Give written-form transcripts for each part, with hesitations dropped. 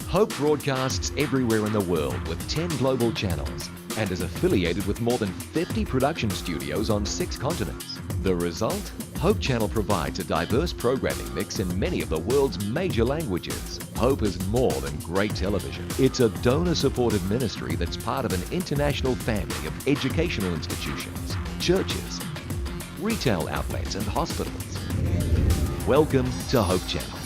Hope broadcasts everywhere in the world with 10 global channels and is affiliated with more than 50 production studios on 6 continents. The result? Hope Channel provides a diverse programming mix in many of the world's major languages. Hope is more than great television. It's a donor-supported ministry that's part of an international family of educational institutions, churches, retail outlets and hospitals. Welcome to Hope Channel.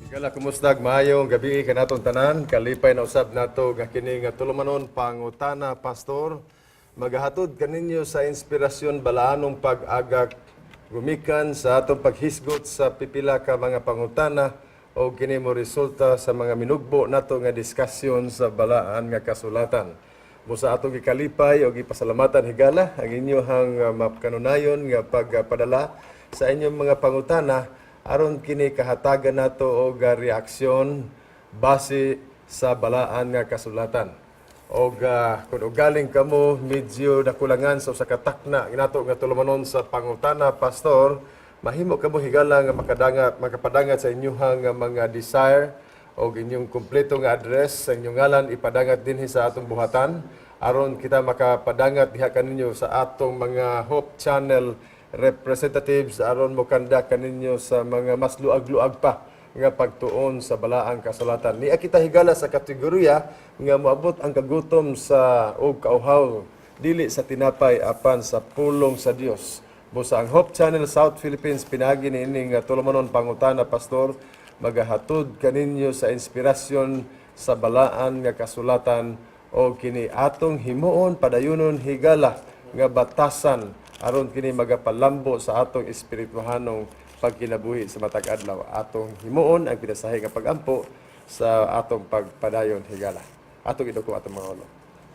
Higala, kumusta? Maayong gabi kanatong tanan. Kalipay na usab nato nga kini nga tulumanon Pangutana Pastor magahatod kaninyo sa inspirasyon, balaanong pag-agak gumikan sa atong paghisgot sa pipila ka mga pangutana o kini mo resulta sa mga minugbo nato nga diskusyon sa balaan nga kasulatan. Busa atong gikalipay o gipasalamatan, higala, ang inyong makanunayon nga pagpadala sa inyong mga pangutana aron kini kahatagan nato og reaksyon base sa balaan nga kasulatan. Og kung ugaling kamo medyo nakulangan sa usa ka takna nato nga tulumanon sa Pangutana Pastor, mahimo kamo, higala, nga makadangat makapadangat sa inyong nga mga desire og inyong kumpleto nga address sa inyong ngalan, ipadangat dinhi sa atong buhatan aron kita makapadangat diha kaninyo sa atong mga Hope Channel representatives aron mokanda kaninyo sa mga mas luag-luag pa nga pagtuon sa balaang kasulatan. Nia kita, higala, sa kategorya nga moabot ang kagutom sa og kauhaw dili sa tinapay apan sa pulong sa Dios. Busa ang Hope Channel South Philippines pinaagi niini nga tulumanon Pangutana Pastor magahatod kaninyo sa inspirasyon sa balaan nga kasulatan o kini atong himuon padayunon, higala, nga batasan aron kini magapalambo sa atong espirituhanong pagkinabuhi sa matag adlaw. Atong himuon ang pinasahi nga pagampo sa atong pagpadayon, higala. Atong iduko atong mga ulo.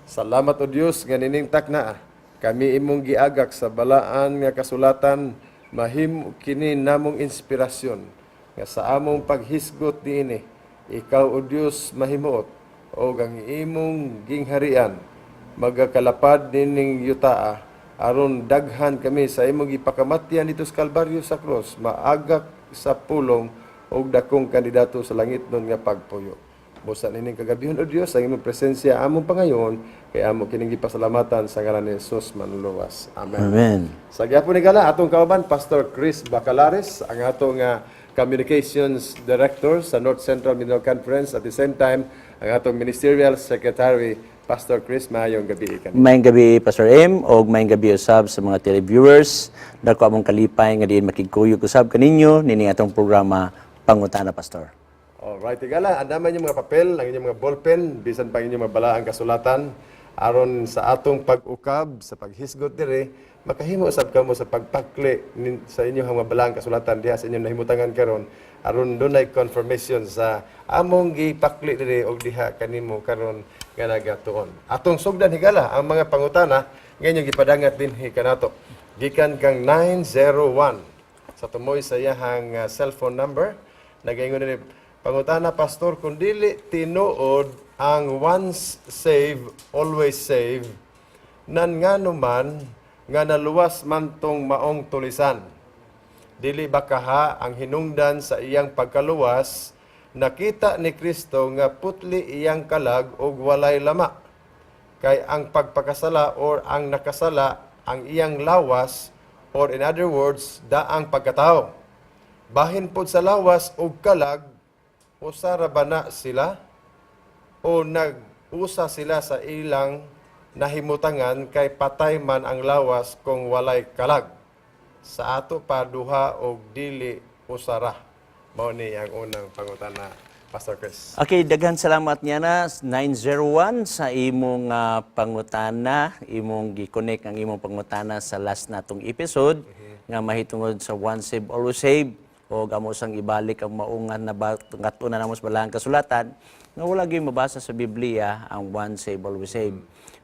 Salamat, O Dios, nga nining takna kami imong giagak sa balaan nga kasulatan. Mahimo kini namong inspirasyon nga sa among paghisgot niini, ikaw, O Dios, mahimuot og ang imong gingharian magakalapad nining yutaa aron daghan kami sa imong gipakamatyan dito sa Kalbaryo sa cross maagak sa pulong og dakong kandidato sa langit nun nga pagpuyo. Busa nining kagabihon, O Dios, ang imong presensya among pangayon, kay amo kining gipasalamatan sa ngalan ni Jesus manluluwas. Amen. Amen. Sa gyapon, higala, atong kauban Pastor Chris Bacalares, ang atong Communications Director sa North Central Mindanao Conference, at the same time ang atong Ministerial Secretary. Pastor Chris, maayong gabi kani. Maayong gabi, Pastor M, og maayong gabi usab sa mga televiewers. Dako among kalipay nga diin makigkuyog usab kaninyo nining atong programa Pangutana Pastor. Alright, higala, andaman yung mga papel, ang inyong mga ballpen, bisan pa inyong mga balaang kasulatan, aron sa atong pag-ukab, sa paghisgot dire, makahimo usab kamo sa pagpakli sa inyong mga balaang kasulatan diha sa inyong nahimutangan karon aron dunay confirmation sa among gipakli dire og diha kanimo karon nga nagatuon. Atong sugdan, higala, ang mga pangutana nga inyong gipadangat dinhi kanato. Gikan kang 901 sa tumoy sa iyahang cellphone number, nagaingon ni, "Pangutana Pastor, kung dili tinuod ang once save, always save, nan ngano man nga naluwas man tong maong tulisan? Dili ba kaha ang hinungdan sa iyang pagkaluwas, nakita ni Kristo nga putli iyang kalag ug walay lama? Kay ang pagpakasala or ang nakasala ang iyang lawas, or in other words, daang pagkatao. Bahin pod sa lawas ug kalag, usa ra ba na sila o nag-usa sila sa ilang nahimutangan, kay patay man ang lawas kung walay kalag? Sa ato pa duha og dili usara." Mao ni ang unang pangutana, Pastor Chris. Okay, daghan salamat niya na 901 sa imong pangutana, imong gi-connect ang imong pangutana sa last natong episode nga mahitungod sa "Once Save, Always Save" o amo sang ibalik ang maungan na ngatuna namo sa balaang kasulatan nga wala gyud mabasa sa Biblia ang "Once save, always save."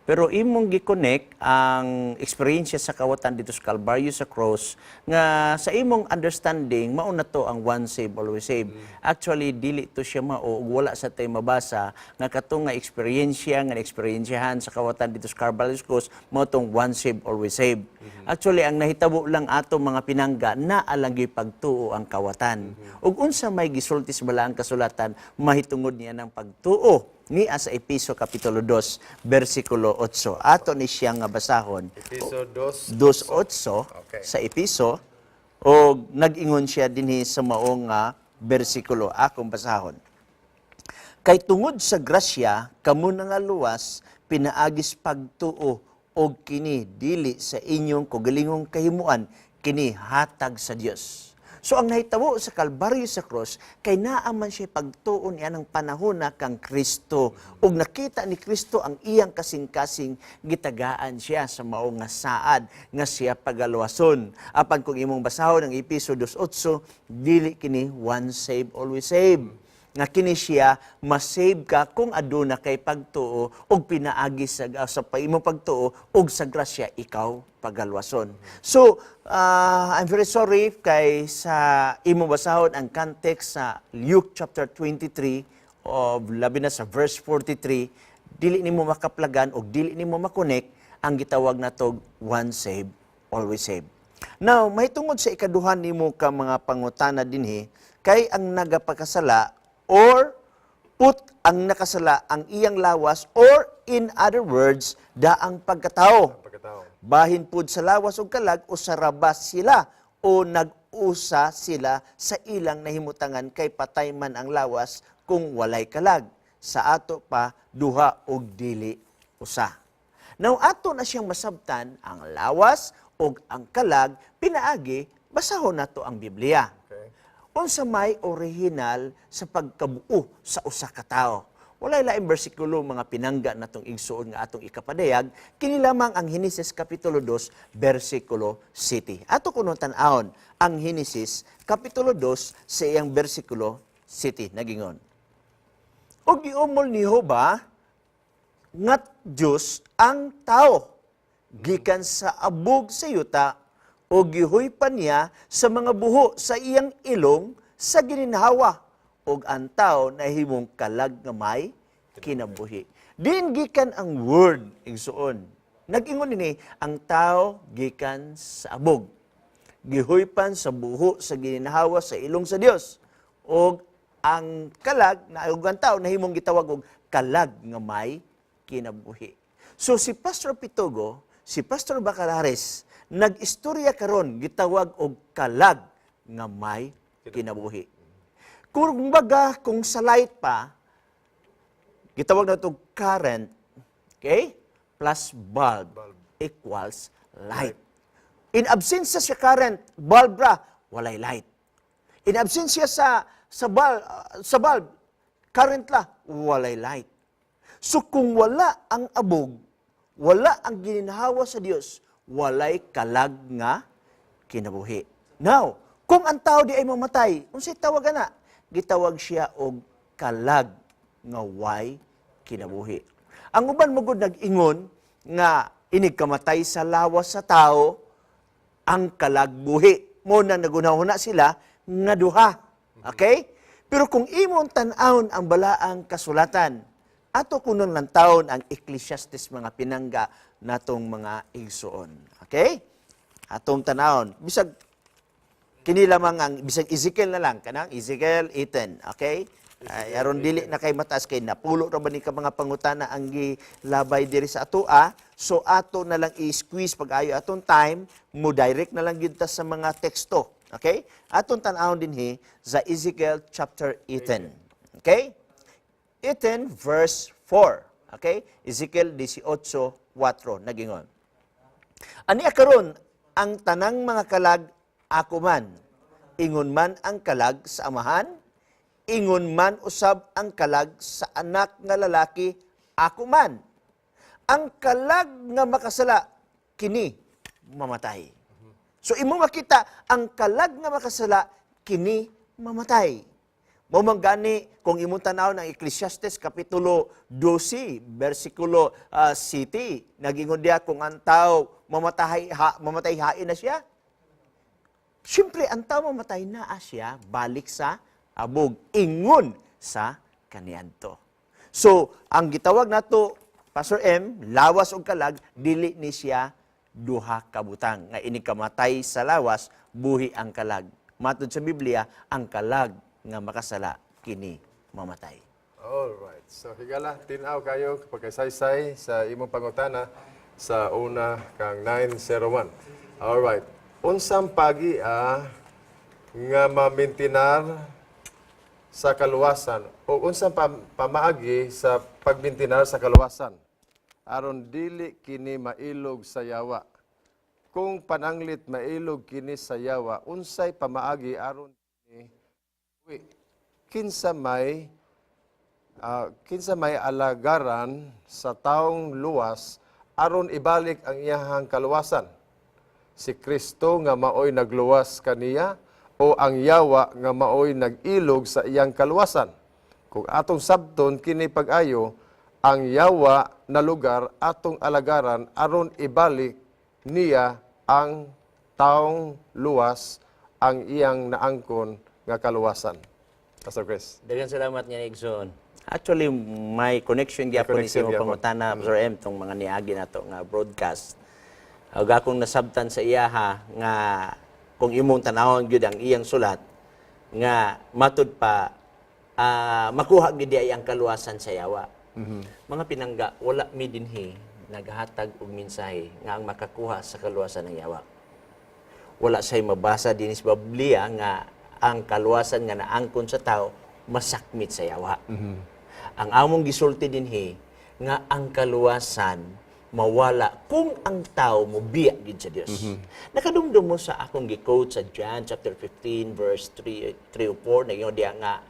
Pero imong gi-connect ang eksperyensya sa kawatan dito sa Calvario sa cross nga sa imong understanding mao na to ang "Once save, always save." Actually, dili to siya mao ug wala sa tay mabasa nga kato nga eksperyensya nga eksperyensyahan sa kawatan dito sa Calvario sa cross mao tong "Once save, always save." Actually, ang nahitabo lang ato, mga pinangga, naa lang gyud pagtuo ang kawatan. Ug unsa may gisulti sa balaang kasulatan mahitungod niya ng pagtuo niya sa Epeso Kapitulo 2 bersikulo 8? Ato ni siya nga basahon. Episo 2. 2:8. Sa Epeso o nag-ingon siya dinhi sa maong nga bersikulo, akong basahon. "Kay tungod sa grasya kamo nangaluwas pinaagis pagtuo, og kini dili sa inyong kaugalingong kahimuan, kini hatag sa Dios." So ang nahitabo sa Kalbaryo sa cross kay naa man siya pagtuo niya ng panahon na kang Kristo ug nakita ni Kristo ang iyang kasing-kasing, gitagaan siya sa mao nga saad nga siya pagaluwason. Apan kung imong basahon ang Epeso 2:8, dili kini "Once save, always save." Nga kini siya masave ka kung aduna kay pagtuo ug pinaagi sa imong pagtuo ug sa grasya ikaw pagalwason. So, I'm very sorry kay sa imong basahon ang context sa Luke chapter 23 of labi na sa verse 43, dili nimo makaplagan og dili nimo makonek ang gitawag natog "Once save, always save." Now, mahitungod sa ikaduha nimo ka mga pangutana dinhi, kay ang nagapakasala or put ang nakasala ang iyang lawas or, in other words, daang pagkatao. Pagkatao. Bahin pud sa lawas ug kalag, usa ra ba sila o nag-usa sila sa ilang nahimutangan, kay patay man ang lawas kung walay kalag? Sa ato pa, duha og dili usa. Now, ato na siyang masabtan ang lawas ug ang kalag pinaagi basahon nato ang Biblia. Unsa may original sa pagkabuo sa usa ka tawo? Walay laing bersikulo, mga pinangga, natong igsuon nga atong ikapadayag, kini lamang ang Henesis kapitulo 2 bersikulo 7. Ato kuno tan-awon ang Henesis kapitulo 2 sa iyang bersikulo 7, nagingon: "Ug giumol ni Jehova nga Dios ang tao gikan sa abog sa yuta o gihuypan niya sa mga buho sa iyang ilong sa gininhawa, ug ang tao nahimong kalag nga may kinabuhi." Diin gikan ang word, igsuon? Nag-ingon ini, ang tao gikan sa abog. Gihuypan sa buho sa gininhawa sa ilong sa Dios. Og ang kalag na ug ang tao nahimong gitawag og kalag nga may kinabuhi. So si Pastor Pitogo, si Pastor Bacalares, nag-istorya karon gitawag og kalag nga may kinabuhi. Kung baga, kung sa light pa, gitawag na ito current, okay? Plus bulb equals light. In absence sa current, bulb ra, walay light. In absence sa bulb, current la, walay light. So kung wala ang abog, wala ang gininhawa sa Dios, walay kalag nga kinabuhi. Now, kung ang tao di ay mamatay, unsay tawag ana? Gitawag siya og kalag nga way kinabuhi. Ang uban mo gud nag-ingon nga inig kamatay sa lawas sa tao, ang kalag buhi. Mo na nagunahuna sila nga duha. Okay? Pero kung imong tan-awon ang balaang kasulatan, ato kunon lang taon ang Ecclesiastes, mga pinangga natong mga igsuon. Okay? Atong tanawon. Bisag kini lamang ang bisag Ezekiel na lang, kanang Ezekiel 18, okay? Ay, aron dili na kay mataas kay napulo ra ba ni ka mga pangutana ang gilabay diri sa atoa, so ato na lang i-squeeze pag ayo atong time mo, direct na lang gyud ta sa mga teksto, okay? Atong tan-awon dinhi sa Ezekiel chapter 18, okay? 18 verse 4, okay? Ezekiel 18:4, nagingon: "Ani karon ang tanang mga kalag ako man. Ingon man ang kalag sa Amahan, ingon man usab ang kalag sa anak nga lalaki, ako man. Ang kalag nga makasala, kini mamatay. So imo makita, ang kalag nga makasala, kini mamatay. Mao man gani kung imong tan-aw ng Ecclesiastes kapitulo 12 bersikulo 7, nagingon diya kung ang tao mamatay ha, mamatay hain na siya. Siyempre, ang tao mamatay na siya, balik sa abog, ingon sa kaniadto. So, ang gitawag nato, Pastor M, lawas og kalag, dili ni siya duha ka butang. Nga inig kamatay sa lawas, buhi ang kalag. Matod sa Biblia, ang kalag nga makasala, kini mamatay. Alright. So higala, tin-aw kayo pagkasaysay sa imong pangutana sa una kang 901. Alright. Unsang pagi nga mamintinar sa kaluwasan o unsang pamaagi sa pagmintinar sa kaluwasan aron dili kini mailog sa yawa? Kung pananglit mailog kini sa yawa, unsay pamaagi aron kini uwi? Kinsa may alagaran sa taong luwas aron ibalik ang iyahang kaluwasan? Si Kristo nga maoy nagluwas kaniya o ang yawa nga maoy nag-ilog sa iyang kaluwasan? Kung atong sabton kini pag-ayo, ang yawa na lugar atong alagaran aron ibalik niya ang taong luwas ang iyang naangkon nga kaluwasan. Pastor Chris. Daghang salamat nga, Igsoon. Actually, may connection gyapon ni connection sa imong gyapon. pangutana, Pastor M, tong mga niagi nato nga broadcast. Ug akong nasabtan sa iyaha nga kung imong tanawon gyud ang iyang sulat nga matud pa makuha gyud ay ang kaluwasan sa yawa. Mga pinangga, wala mi dinhi naghatag og mensahe nga ang makakuha sa kaluwasan ng yawa. Wala say mabasa dinhi sa Biblia nga ang kaluwasan nga naangkon sa tao masakmit sa yawa. Ang among gisulti dinhi nga ang kaluwasan mawala kung ang tao mobiya gid sa Dios. Nakadumdum mo sa akong gi-quote sa John chapter 15 verse 3, 3 o 4, nagingon diya nga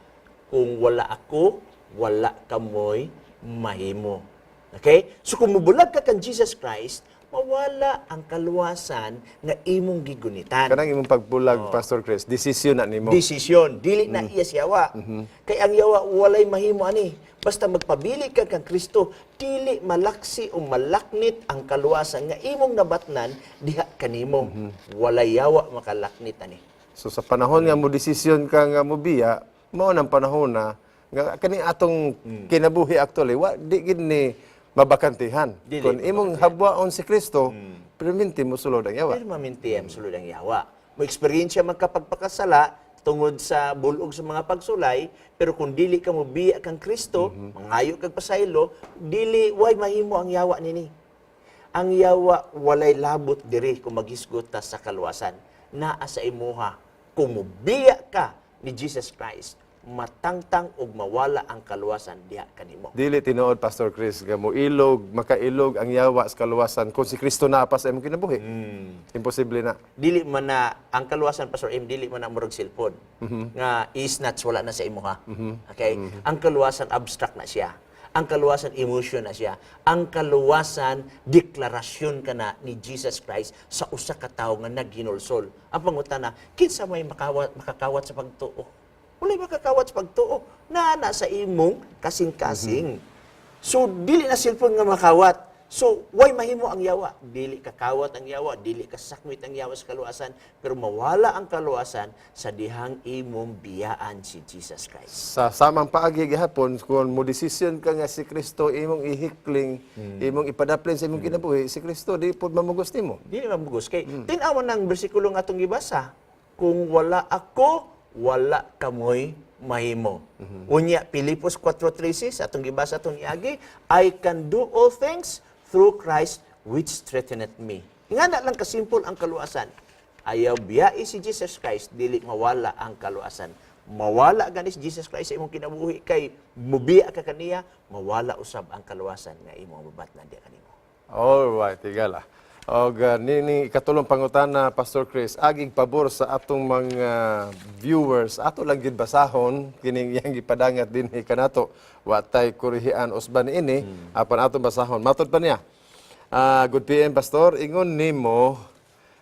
kung wala ako, wala kamoy mahimo. Okay? So kung mubulag ka kan Jesus Christ, mawala ang kaluwasan nga imong gigunitan. Kanang imong pagbulag, Pastor Chris, desisyon na nimo. Desisyon. Dili na iya si yawa. Kay ang yawa walay mahimo ani. Basta magpabili ka kang Kristo, dili malaksi o malaknit ang kaluwasan nga imong nabatnan diha kanimo. Walay yawa makalaknit ani. So sa panahon nga mo desisyon ka nga mobiya, mao nang panahon na nga kani atong kinabuhi actually wa di gid ni mabakantihan. Dili. Kung imong habwaon si Kristo, perminti mo sulod ang yawa. Pero maminti ang sulod ang yawa. Mo eksperyensya magkapagpakasala tungod sa bulog sa mga pagsulay, pero kung dili ka mo biya kang Kristo, mangayo kag pasaylo, dili way mahimo ang yawa nini. Ang yawa walay labot diri kung maghisgot ta sa kaluwasan. Naa sa imuha. Kung mobiya ka ni Jesus Christ, matangtang og mawala ang kaluwasan diha kanimo. Dili tinuod, Pastor Chris, nga moilog, makailog ang yawa sa kaluwasan kung si Kristo naa pa sa imong kinabuhi. Imposible na. Dili man na ang kaluwasan, Pastor M, dili man na murag cellphone nga i-snatch, wala na sa imuha. Okay? Ang kaluwasan abstract na siya. Ang kaluwasan emotion na siya. Ang kaluwasan deklarasyon ka na ni Jesus Christ sa usa ka tawo nga naghinulsol. Ang pangutana, kinsa may makawat makakawat sa pagtuo? Walay makakawat sa pagtuo. Naa na sa imong kasing-kasing. So, dili na cellphone nga makawat. So, way mahimo ang yawa. Dili ka kawat ang yawa, dili ka sakmit ang yawa sa kaluwasan, pero mawala ang kaluwasan sa dihang imong biyaan si Jesus Christ. Sa samang paagi gihapon, kung mo desisyon ka nga si Kristo imong ihikling, imong ipadaplin sa imong kinabuhi, si Kristo di pud mamugos nimo. Dili mamugos kay tin-aw ng bersikulo nga atong gibasa. Kung wala ako, wala kamoy mahimo. Unya Pilipos 4:13 atong gibasa atong iagi, "I can do all things through Christ which strengtheneth me." Nga na lang kasimple ang kaluwasan. Ayaw biyai si Jesus Christ, dili mawala ang kaluwasan. Mawala gani si Jesus Christ sa imong kinabuhi kay mubiya ka kaniya, mawala usab ang kaluwasan nga imong mabatnan diha kanimo. All right, higala. Og nini ikatulong pangutana, Pastor Chris, agig pabor sa atong mga viewers, ato lang gid basahon kining iyang gipadangat dinhi kanato. Wa tay kurihian usban ini, apan atong basahon. Matod pa niya. Good PM, Pastor, ingon nimo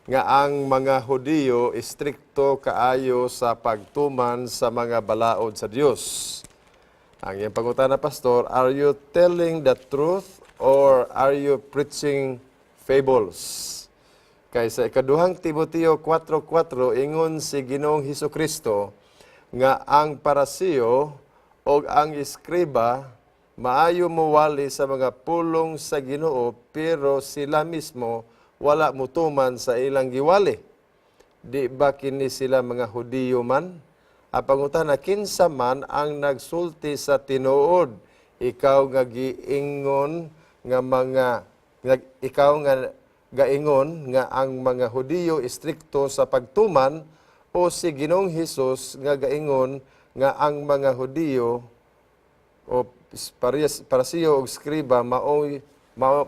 nga ang mga Hudiyo istrikto kaayo sa pagtuman sa mga balaod sa Dios. Ang iyang pangutana, Pastor, are you telling the truth or are you preaching fables? Kay sa ikaduhang Timoteo 4:4, ingon si Ginoong Hesus Kristo nga ang Paraseo o ang eskriba maayo mowali sa mga pulong sa Ginoo, pero sila mismo wala mutuman sa ilang giwali. Di ba kini sila mga Hudiyo man? Ang pangutana, kinsa man ang nagsulti sa tinuod? Ikaw nga giingon nga mga ikaw nga gaingon nga ang mga Hudiyo istrikto sa pagtuman o si Ginoong Hesus nga gaingon nga ang mga Hudiyo o parasiyo og skriba maoy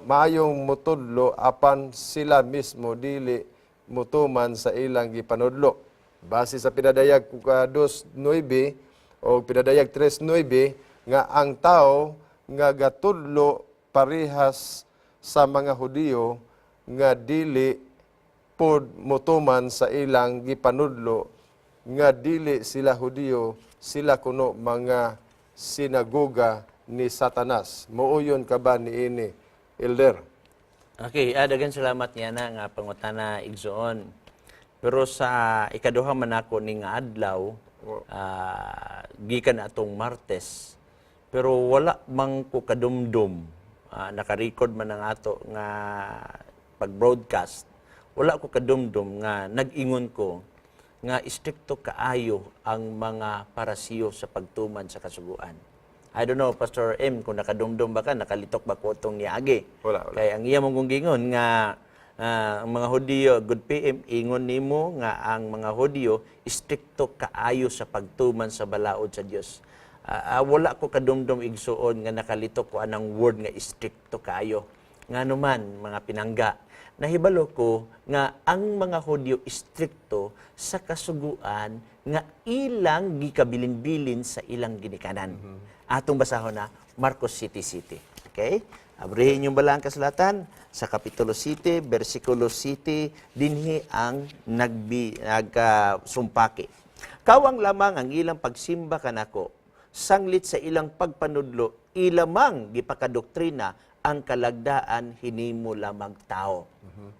maayong mutudlo apan sila mismo dili mutuman sa ilang gipanudlo? Base sa Pinadayag 2:9 o Pinadayag 3:9 nga ang tao nga gatudlo parehas sa mga Hudiyo nga dili pod mutuman sa ilang gipanudlo, nga dili sila Hudiyo, sila kuno mga sinagoga ni Satanas. Muuyon ka ba niini, Elder? Okay, daghang salamat niya na nga pangutana, igsoon. Pero sa ikaduha man ako ni nga adlaw, gikan atong Martes. Pero wala man ko kadumdum, naka-record man ang ato nga pag-broadcast. Wala ko kadumdum nga nag-ingon ko nga istrikto kaayo ang mga Parasiyo sa pagtuman sa kasuguan. I don't know, Pastor M, kung nakadumdum ba ka, nakalitok ba ko itong niagi? Wala, wala. Kay ang iya mong gingon nga ang mga Hudiyo, "Good PM, ingon nimo nga ang mga Hudiyo istrikto kaayo sa pagtuman sa balaod sa Dios." Wala ko kadumdum, igsuon, nga nakalitok ko anang word nga istrikto kaayo. Ngano man, mga pinangga, nahibalo ko nga ang mga Hudyo istrikto sa kasuguan nga ilang gikabilin-bilin sa ilang ginikanan. Atong basahon na Marcos City City. Okay? Abrihin yung balang kasulatan sa Kapitulo 7, versikulo 7, dinhi ang nagsumpaki. "Kawang lamang ang ilang pagsimba kanako, sanglit sa ilang pagpanudlo, ilamang gipakadoktrina ang kalagdaan hinimo lamang tao."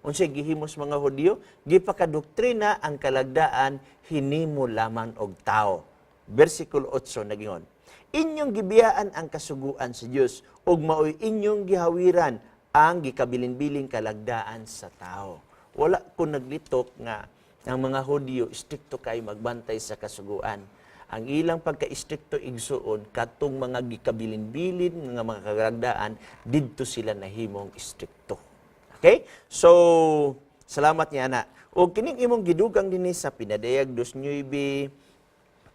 Unsay gihimos mga Hudyo? Gipakadoktrina ang kalagdaan hinimo lamang og tao. Versikulo 8 nagingon, "Inyong gibiyaan ang kasuguan sa Dios ug maoy inyong gihawiran ang gikabilin-bilin kalagdaan sa tao." Wala ko naglitok nga ang mga Hudyo istrikto kay magbantay sa kasuguan. Ang ilang pagka-istrikto, igsuon, katong mga gikabilin-bilin nga mga kalagdaan, didto sila nahimong istrikto. Okay? So, salamat niya na. O kining imong gidugang dinhi sa Pinadayag 2:9,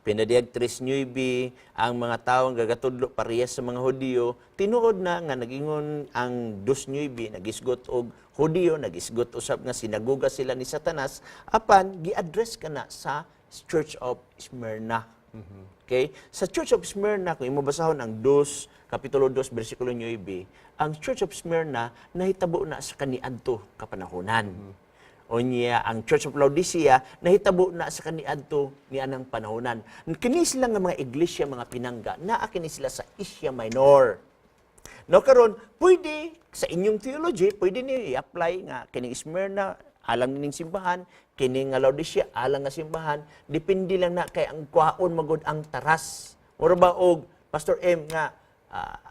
Pinadayag 3:9, ang mga tawo nga gagatudlo parehas sa mga Hudiyo, tinuod na nga nagingon ang 2:9, nagisgot og Hudiyo, nagisgot usab nga sinagoga sila ni Satanas, apan gi-address kana sa Church of Smyrna. Okay? Sa Church of Smyrna, kung imo basahon ang 2, Kapitulo 2, versikulo 9, ang Church of Smyrna nahitabo na sa kaniadto kapanahonan. Unya ang Church of Laodicea nahitabo na sa kaniadto ni anang panahonan. Kini sila nga mga iglesia, mga pinangga, naa kini sila sa Asia Minor. No, karon pwede sa inyong theology, pwede niyo i-apply nga kining Smyrna alang ning simbahan, kining nga Laodicea alang nga simbahan, depende lang na kay ang kwaon magod ang taras. Mura ba og, Pastor M, nga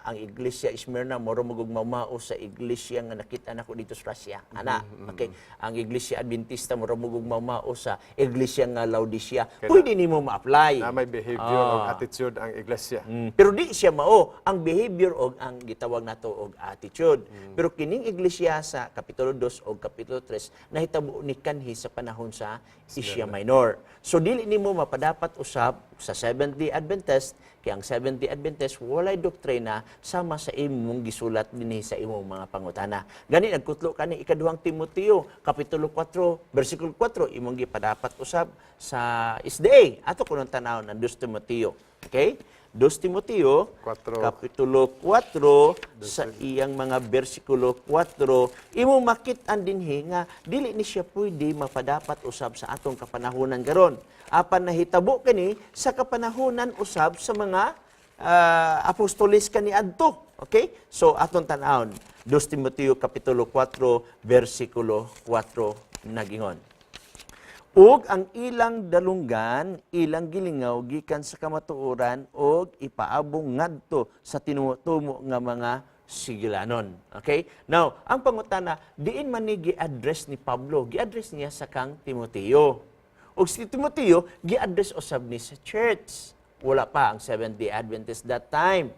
ang iglesia Smyrna mura magog mamao sa iglesia nga nakita nako dito sa Russia. Ana, okay. Ang iglesia Adventista mura magog mamao sa iglesia nga Laodicea. Pwede nimo ma-apply. Na may behavior o attitude ang iglesia. Pero di siya mao ang behavior og ang gitawag nato og attitude. Pero kining iglesia sa Kapitulo 2 o Kapitulo 3 nahitabo ni kanhi sa panahon sa Asia Minor. So dili nimo mapadapat usab sa Seventh-day Adventist kay ang Seventh-day Adventist walay doktrina sama sa imong gisulat dinhi sa imong mga pangutana. Gani nagkutlo kani Ikaduhang Timoteo kapitulo 4 bersikulo 4, imong gipadapat usab sa SDA. Ato kuno tan-awon ang 2 Timoteo. Okay? 2 Timoteo Kwatro. kapitulo 4 sa iyang mga bersikulo 4, imo makit-an dinhi nga dili ni siya pwede mapadapat usab sa atong kapanahonan karon, apan nahitabo kani sa kapanahonan usab sa mga apostoles kaniadto. Okay, so atong tan-awon 2 Timoteo kapitulo 4 bersikulo 4, nagingon, "Ug ang ilang dalunggan, ilang gilingaw gikan sa kamatuoran og ipaabong ngadto sa tinutumo nga mga sigilanon." Okay? Now, ang pangutana, diin man ni gi-address ni Pablo? Gi-address niya sa kang Timoteo. Ug si Timoteo, gi-address usab ni sa church. Wala pa ang Seventh-day Adventist that time.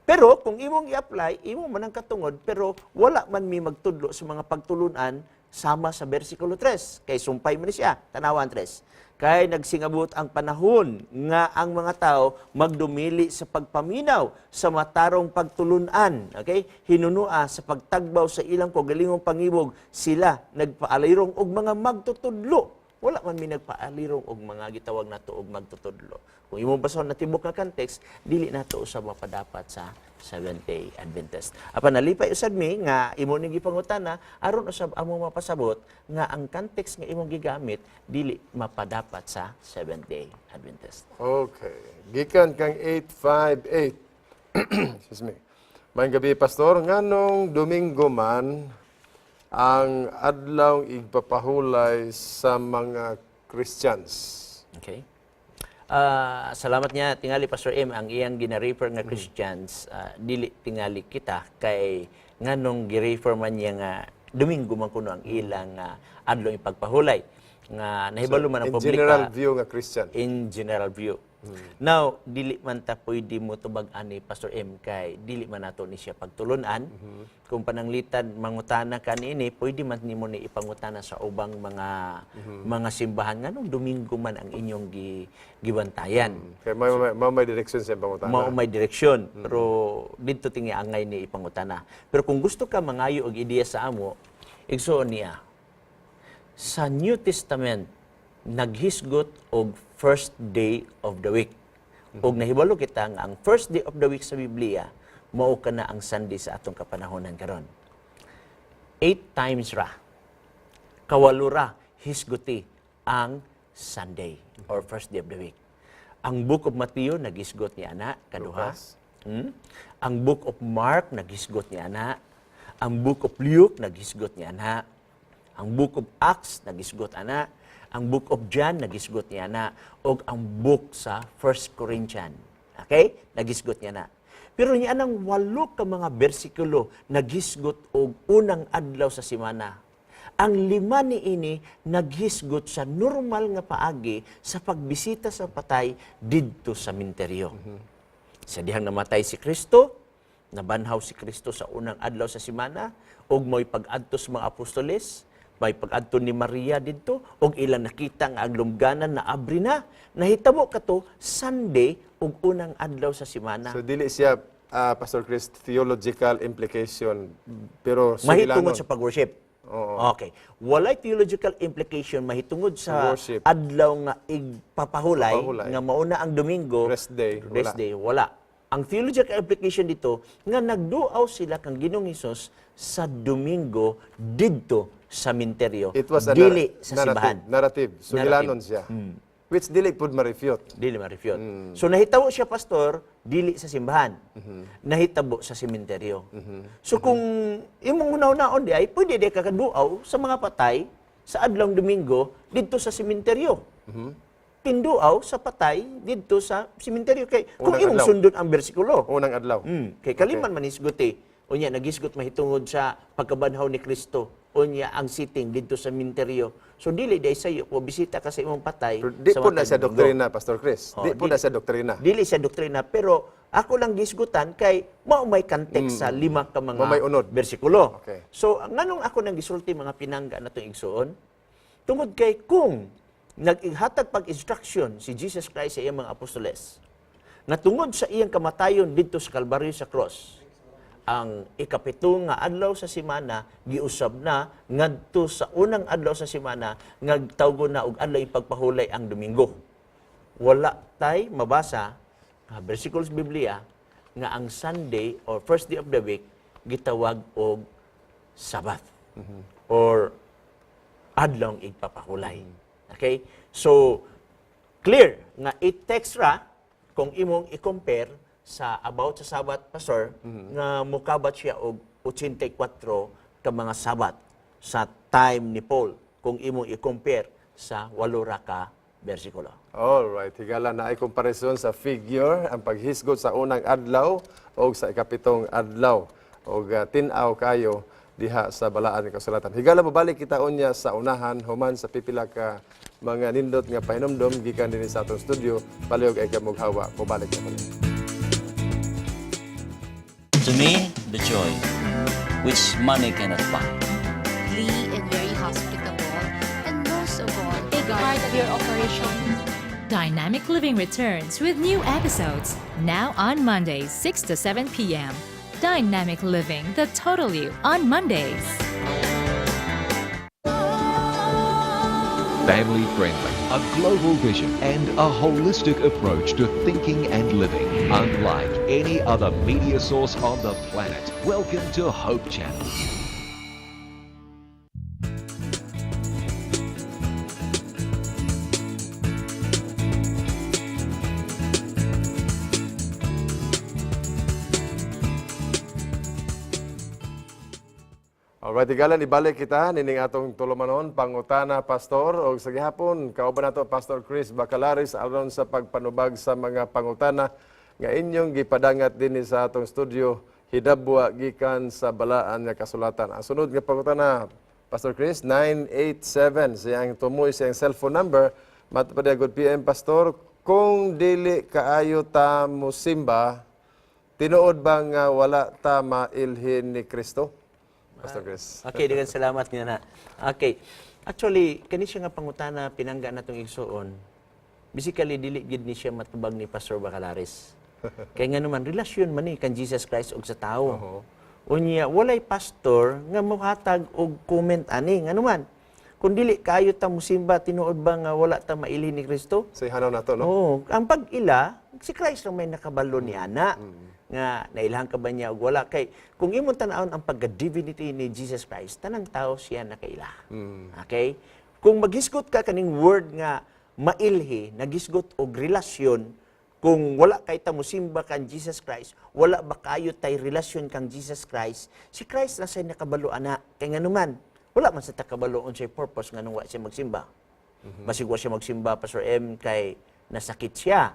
Pero kung imong i-apply, imo man ang katungod, pero wala man mi magtudlo sa mga pagtulunan sama sa versikulo 3. Kay sumpay man ni siya, tanawan 3. "Kay nagsingabot ang panahon nga ang mga tao magdumili sa pagpaminaw sa matarong pagtulunan." Okay? "Hinunua sa pagtagbaw sa ilang kaugalingong pangibog, sila nagpaalirong og mga magtutudlo." Wala man mi nagpaalirong og mga gitawag nato og magtutudlo. Kung imong basahon na tibok nga context, dili nato usab mapadapat sa Seventh-day Adventist. Apan nalipay usab mi nga imo ning gipangutana aron usab among mapasabot nga ang context nga imong gigamit dili mapadapat sa Seventh-day Adventist. Okay. Gikan kang 858. Excuse me. Maayong gabi, Pastor. Nganong Domingo man ang adlaw igpapahulay sa mga Christians? Okay? Salamat niya tingali, Pastor M. Ang iyang gina-refer nga Christians, dili tingali kita, kay nganong gi-refer man niya nga Domingo man kuno ang ilang adlaw ipagpahulay nga nahibalo man ang In publika? general view nga Christian. In general view. Now, dili man ta pwede mo tubag ani, Pastor M, kay dili man nato ni siya pagtulunan. Kung pananglitan mangutana ka niini, pwede man nimo ni ipangutana sa ubang mga simbahan nganong Domingo man ang inyong gibantayan. Kay may direksyon sa pangutana. Mao may direksyon, pero didto tingi angay ni ipangutana. Pero kung gusto ka mangayo og ideya sa amo, igsuon niya sa New Testament naghisgot og first day of the week. Og nahibalo kita nga ang first day of the week sa Biblia mao kana ang Sunday sa atong kapanahonan karon. Eight times ra, kawalo ra hisguti ang Sunday or first day of the week. Ang Book of Matthew naghisgot ni ana kaduha. Lucas. Ang Book of Mark naghisgot ni ana. Ang Book of Luke naghisgot ni ana. Ang Book of Acts naghisgot ana. Ang Book of John naghisgot niya ana, ug ang book sa First Corinthians. Okay? Naghisgot niya na. Pero niya nang walo ka mga bersikulo naghisgot og unang adlaw sa semana. Ang lima ni ini naghisgot sa normal nga paagi sa pagbisita sa patay didto sa minteryo. Sa dihang namatay si Kristo, nabanhaw si Kristo sa unang adlaw sa semana, ug mo'y pag-adto sa mga apostoles, may pag-adto ni Maria didto, ug ilang nakita nga ang lungganan na abri na. Nahitabo kato Sunday ug unang adlaw sa semana. So dili siya, Pastor Chris, theological implication, pero Mahitungod sugilanon. sa pag-worship. Okay. Walay theological implication mahitungod sa Worship. Adlaw nga igpapahulay Papahulay. nga mauna ang Domingo. Rest day, Rest wala. day, wala. Ang theological implication dito nga nagduaw sila kang Ginoong Hesus sa Domingo didto sa minteryo. It was a dili sa narrative, simbahan. Narrative. Sugilanon siya. Which dili pud ma-refute. Dili ma-refute. So nahitabo siya, Pastor, dili sa simbahan. Nahitabo sa sementeryo. So kung imong hunahunaon di ay pwede di ka kaduaw sa mga patay sa adlong Domingo didto sa sementeryo. Pinduaw sa patay didto sa sementeryo kay kung Unang imong adlaw. sundon ang bersikulo. Unang adlaw. Kay kaliman man hisgot eh. Unya nagisgot mahitungod sa pagkabanhaw ni Kristo. Unya ang sitting didto sa minteryo. So dili day sayo kung bisita ka sa imong patay Pero di sa po na matag siya Domingo. doktrina, Pastor Chris. Oh, Di po na siya doktrina. Dili siya doktrina, pero ako lang gisgutan kay mao may context sa lima ka mga Mao may unod. bersikulo. Okay. So nganong ako nang gisulti mga pinangga natong igsuon? Tungod kay kung naghatag pag-instruction si Jesus Christ sa iyang mga apostoles Nga tungod sa iyang kamatayon didto sa Kalbaryo sa cross, ang ikapito nga adlaw sa semana giusab na ngadto sa unang adlaw sa semana nga tawgon na og adlaw ipagpahulay ang Domingo. Wala tay mabasa nga versikulos Biblia nga ang Sunday or first day of the week gitawag og Sabbath or adlong igpapahulay. Okay? So, clear nga it text ra kung imong i-compare sa about sa Sabbath, Pastor, nga mukabat siya og 84 ka mga Sabat sa time ni Paul kung imong i-compare sa 8 ra ka bersikulo. All right, higala na ay komparison sa figure ang paghisgot sa unang adlaw o sa ikapitong adlaw og tin-aw kayo diha sa balaan ng kasulatan. Higala, mobalik kita unya sa unahan human sa pipila ka mga nindot nga pahinumdom gikan dinhi sa atong studio. Palihog ayaw moghawa, mobalik na kami. To me, the joy which money cannot buy. And very hospitable, and most of all, Big part of your operation. Dynamic Living returns with new episodes now on Mondays, 6 to 7 p.m. Dynamic Living, the total you, on Mondays. Family friendly, a global vision, and a holistic approach to thinking and living. Unlike any other media source on the planet. Welcome to Hope Channel. Alright, higala, ibalik kita nining atong tulumanon, Pangutana Pastor, og sa gihapon kauban nato Pastor Chris Bacalaris aron sa pagpanubag sa mga pangutana nga inyong gipadangat dinhi sa atong studio hidabwa gikan sa balaan nga kasulatan. Ang sunod nga pangutana, Pastor Chris, 987 siyang tumoy siyang cellphone number. Matupad, "Good PM, Pastor, kung dili kaayo ta musimba, tinuod ba nga wala ta mailhin ni Kristo?" Pastor Chris. Okay, daghang salamat nga na. Okay. Actually, kani siya nga pangutana, pinangga natong igsuon. Basically, dili gid ni siya matubag ni Pastor Bacalares. Kay nga naman relasyon man ni kan Jesus Christ og sa tao. Unya, walay pastor nga mohatag og comment ani nga naman. Kung dili kayo ta musimba, tinuod ba nga wala ta mailhin ni Kristo? Sa hanaw nato, no? Oo. Ang pag-ila, si Christ lang may nakabalo ni ana. Nga nailhan ka ba niya og wala, kay kung imong tan-awon ang pagka-divinity ni Jesus Christ, tanang tao siya nakaila. Okay? Kung maghisgot ka kaning word nga mailhi, nagisgot og relasyon, kung wala kay ta musimba kan Jesus Christ, wala ba kayo tay relasyon kang Jesus Christ? Si Christ na say nakabalo ana. Kay nganuman, wala man sa takabalo unsay purpose nganong wa siya magsimba. Basig wa siya magsimba, Pastor M, kay nasakit siya.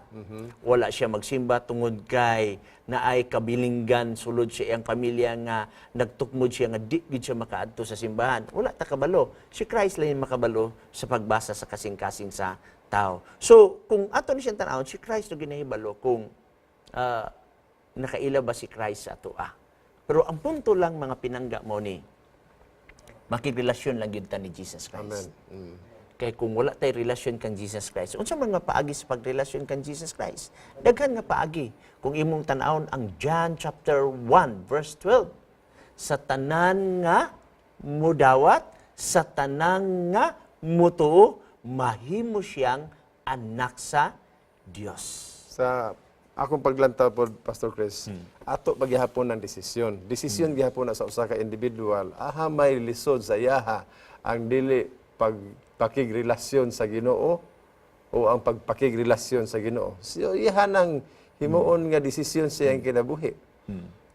Wala siya magsimba tungod kay naay kabilinggan sulod sa iyang pamilya nga nagtukmod siya nga di gid siya makaadto sa simbahan. Wala ta kabalo. Si Christ lang yung makabalo sa pagbasa sa kasing-kasing sa tao. So, kung ato ni siyang tan-awon, si Christ no ginahibalo kung nakaila ba si Christ sa atoa. Pero ang punto lang, mga pinangga mo ni, makigrelasyon lang gyud ta ni Jesus Christ. Amen. Kay kung wala tay relasyon kang Jesus Christ, unsa man nga paagi sa pagrelasyon kang Jesus Christ? Daghan nga paagi. Kung imong tan-awon ang John chapter 1 verse 12, sa tanan nga mudawat, sa tanan nga mutuo, mahimo siyang anak sa Dios. Sa akong paglantaw po, Pastor Chris, ato paghihapon ng desisyon. Desisyon gihapon na sa usa ka individual. Aha may lisod sa iyaha ang dili pagpakigrelasyon sa Ginoo o ang pagpakigrelasyon sa Ginoo. So, iyaha nang himuon nga desisyon sa iyang kinabuhi.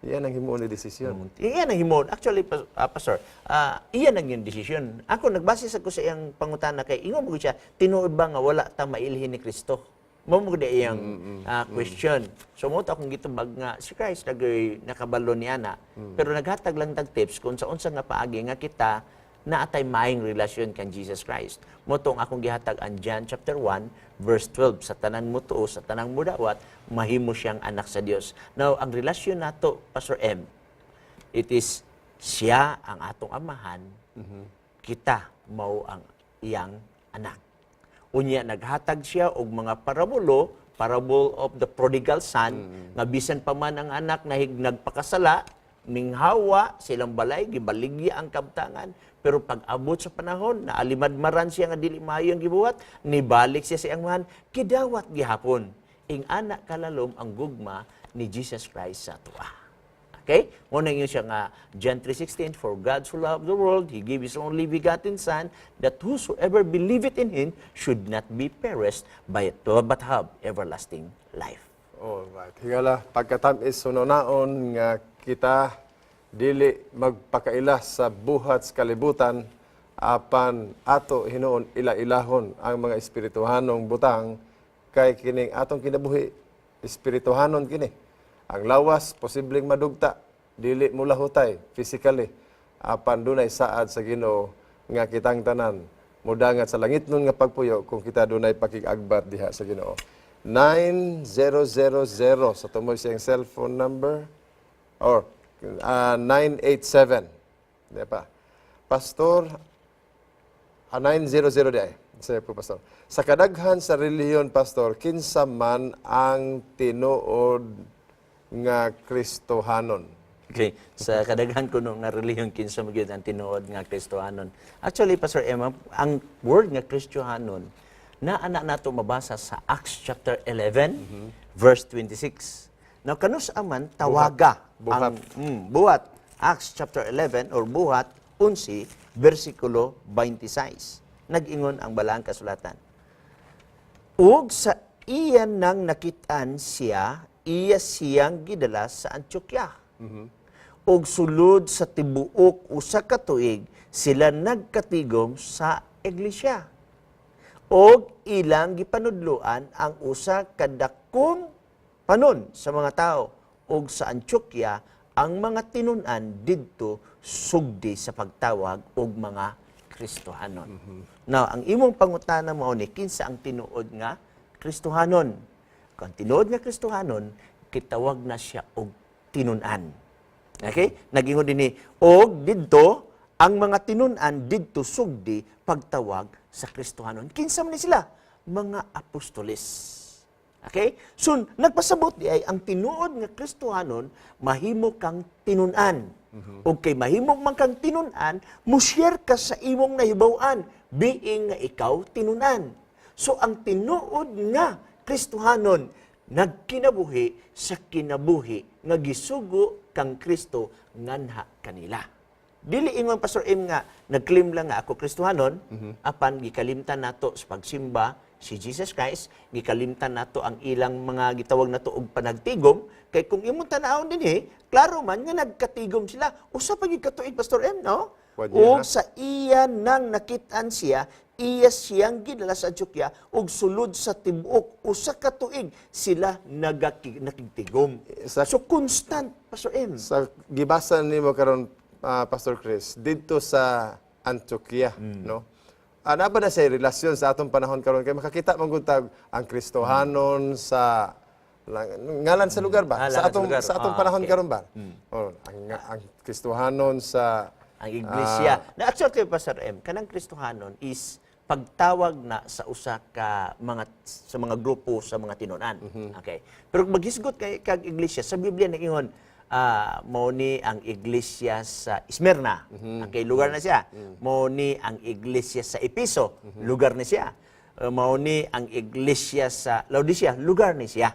Iyan ang himuon nga desisyon. Iyan ang himuon. Actually, Pastor, iyan ang iyang desisyon. Ako, nagbase sa ko sa iyang pangutana kay, ingon mo siya, tinuod ba nga wala ta mailhin ni Kristo? Mao mo gud iyang question. So mo akong gitubag nga si Christ nagoy nakabalo niya na. Pero naghatag lang tag tips kung sa unsa nga paagi nga kita naatay maayong relasyon kan Jesus Christ. Mo tong akong gihatag ang John chapter 1 verse 12, sa tanan mo tuo, sa tanang mudawat, mahimo siyang anak sa Dios. Now, ang relasyon nato, Pastor M, it is siya ang atong amahan, kita mao ang iyang anak. Unya naghatag siya og mga parabulo. Parable of the prodigal son, nga bisan pa man ang anak na nagpakasala, minghawa silang balay, gibaligya ang kabtangan, pero pag abot sa panahon, naalimadmaran siya nga dili maayo ang gibuhat, nibalik siya sa iyang amahan, kidawat gihapon. Ing-ana kalalom ang gugma ni Jesus Christ sa atoa. Okay? Mao na yun siya nga John 3:16, "For God so loved the world, He gave His only begotten Son, that whosoever believeth in Him should not be perished, but have everlasting life." Alright. Higala, pagkatamis sunonaon nga kita dili magpakaila sa buhat sa kalibutan apan ato hinuon ila-ilahon ang mga espirituhanong butang kay kining atong kinabuhi espirituhanon kini. Ang lawas posibleng madugta, dili mo lahutay physically, apan dunay saad sa Ginoo nga kitang tanan mudangat sa langit nun nga pagpuyo kung kita dunay pakig-agbat diha sa Ginoo. 9000 sa tumoy siyang cellphone number or 987. Di pa. Pastor, 900 di ay. Sige po, Pastor. Sa kadaghan sa relihiyon, Pastor, kinsa man ang tinuod nga Kristohanon? Okay. Sa kadaghan kuno nga relihiyon, kinsa man gyud ang tinuod nga Kristohanon? Actually, Pastor Emma, ang word nga Kristohanon na ana nato mabasa sa Acts chapter 11 verse 26. Now kanus aman tawaga Buhat. ang buhat Acts chapter 11 or Buhat 11 versikulo 26. Nag-ingon ang balaang kasulatan. Ug sa iyan nang nakitaan siya, iya siyang gidala sa Antioquia. Ug sulod sa tibuok 1 ka tuig sila nagkatigom sa iglesia. Og ilang gipanudloan ang usa ka dakong panon sa mga tao. Ug sa Antioquia ang mga tinun-an didto sugdi sa pagtawag og mga Kristohanon. Now, ang imong pangutana mao ni kinsa ang tinuod nga Kristohanon. Kung tinuod nga Kristohanon, kitawag na siya og tinun-an. Okay? Nagingon dinhi, og didto ang mga tinun-an didto sugdi pagtawag sa Kristohanon. Kinsa man ni sila? Mga apostoles. Okay? So, nagpasabot di ay ang tinuod nga Kristohanon mahimo kang tinun-an. Ug kay mahimo man kang tinun-an, mo-share ka sa imong nahibaw-an, being nga ikaw tinun-an. So, ang tinuod nga Kristohanon nagkinabuhi sa kinabuhi nga gisugo kang Kristo nganha kanila. Dili ingon, Pastor M, nga nag-claim lang nga ako Kristohanon, apan gikalimtan nato sa pagsimba si Jesus Christ, gikalimtan nato ang ilang mga gitawag nato og panagtigom, kay kung imong tan-awon dinhi, klaro man nga nagkatigom sila. Usa pa gyud ka tuig, Pastor M, no? 1 year Og na. sa iya nang nakitaan siya, iya siyang gidala sa Antioquia ug sulod sa tibuok 1 ka tuig sila nakigtigom. So constant, Pastor M. Sa gibasa nimo karon, Pastor Chris, didto sa Antioquia, no? Ana ba na siya relasyon sa atong panahon karon kay makakita man gud tag ang Kristohanon sa ngalan sa lugar ba? Ngalan Sa sa atong lugar. sa atong panahon karon ba? Oh, ang Kristohanon sa Ang iglesia. Na actually kay Pastor M, kanang Kristohanon is pagtawag na sa usa ka mga sa mga grupo sa mga tinunan. Okay. Pero kung maghisgot kay kag iglesia sa Biblia naingon mao ni ang iglesia sa Smyrna. Okay, lugar na siya. Mao ni ang iglesia sa Epeso, lugar na siya. Mao ni ang iglesia sa Laodicea, lugar ni siya.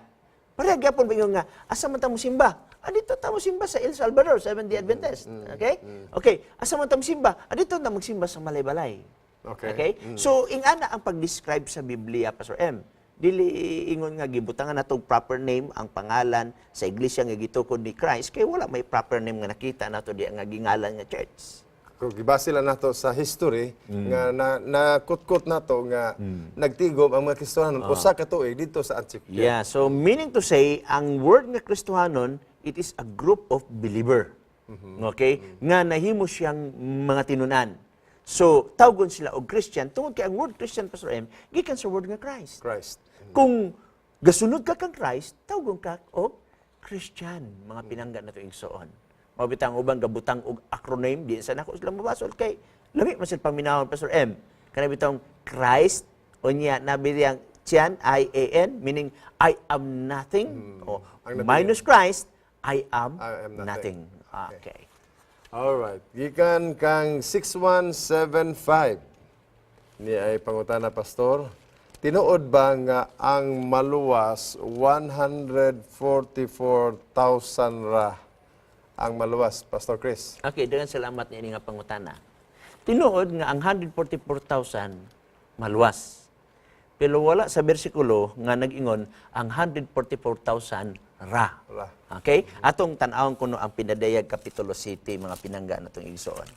Pareha gyapon ba nga asa man ta mo simba? Ah, dito ta mo simba sa El Salvador, Seventh-day Adventist. Okay? Okay, asa man ta mo simba? Ah, dito ta magsimba sa Malaybalay. Okay. So ingana ang pag-describe sa Biblia, Pastor M. Dili ingon nga gibutangan nato og proper name ang pangalan sa iglesia nga gitukod ni Christ kay wala may proper name nga nakita nato di nga gingalan nga church. Kung gibase lang nato sa history nga na nakutkot nato nga nagtigom ang mga Kristohanon 1 ka tuig didto sa Antioquia. Yeah, so meaning to say, ang word nga Kristohanon, it is a group of believer. Okay? Nga nahimo siyang mga tinunan. So, tawgon sila og Christian tungod kay ang word Christian, Pastor M, gikan sa word nga Christ. Christ. Kung gasunod ka kang Christ, tawgon ka og Christian, mga pinangga nato igsoon. Mao bitang ubang gabutang og acronym, di sa nako sila mabasol kay lami man sila paminawon, Pastor M. Kana bitong Christ unya na ang Tian, I-A-N, meaning I am nothing. O, Ang nabilin. minus Christ, I am, I am nothing. nothing. Okay. Alright. Gikan kang 6175 ni ay pangutana, Pastor. Tinuod ba nga ang maluwas 144,000 ra ang maluwas, Pastor Chris? Okay, daghang salamat niini nga pangutana. Tinuod nga ang 144,000 maluwas. Pero wala sa bersikulo nga nag-ingon ang 144,000 ra. Ra. Okay? Atong tan-awon kuno ang Pinadayag Kapitulo City, mga pinangga natong igsoon.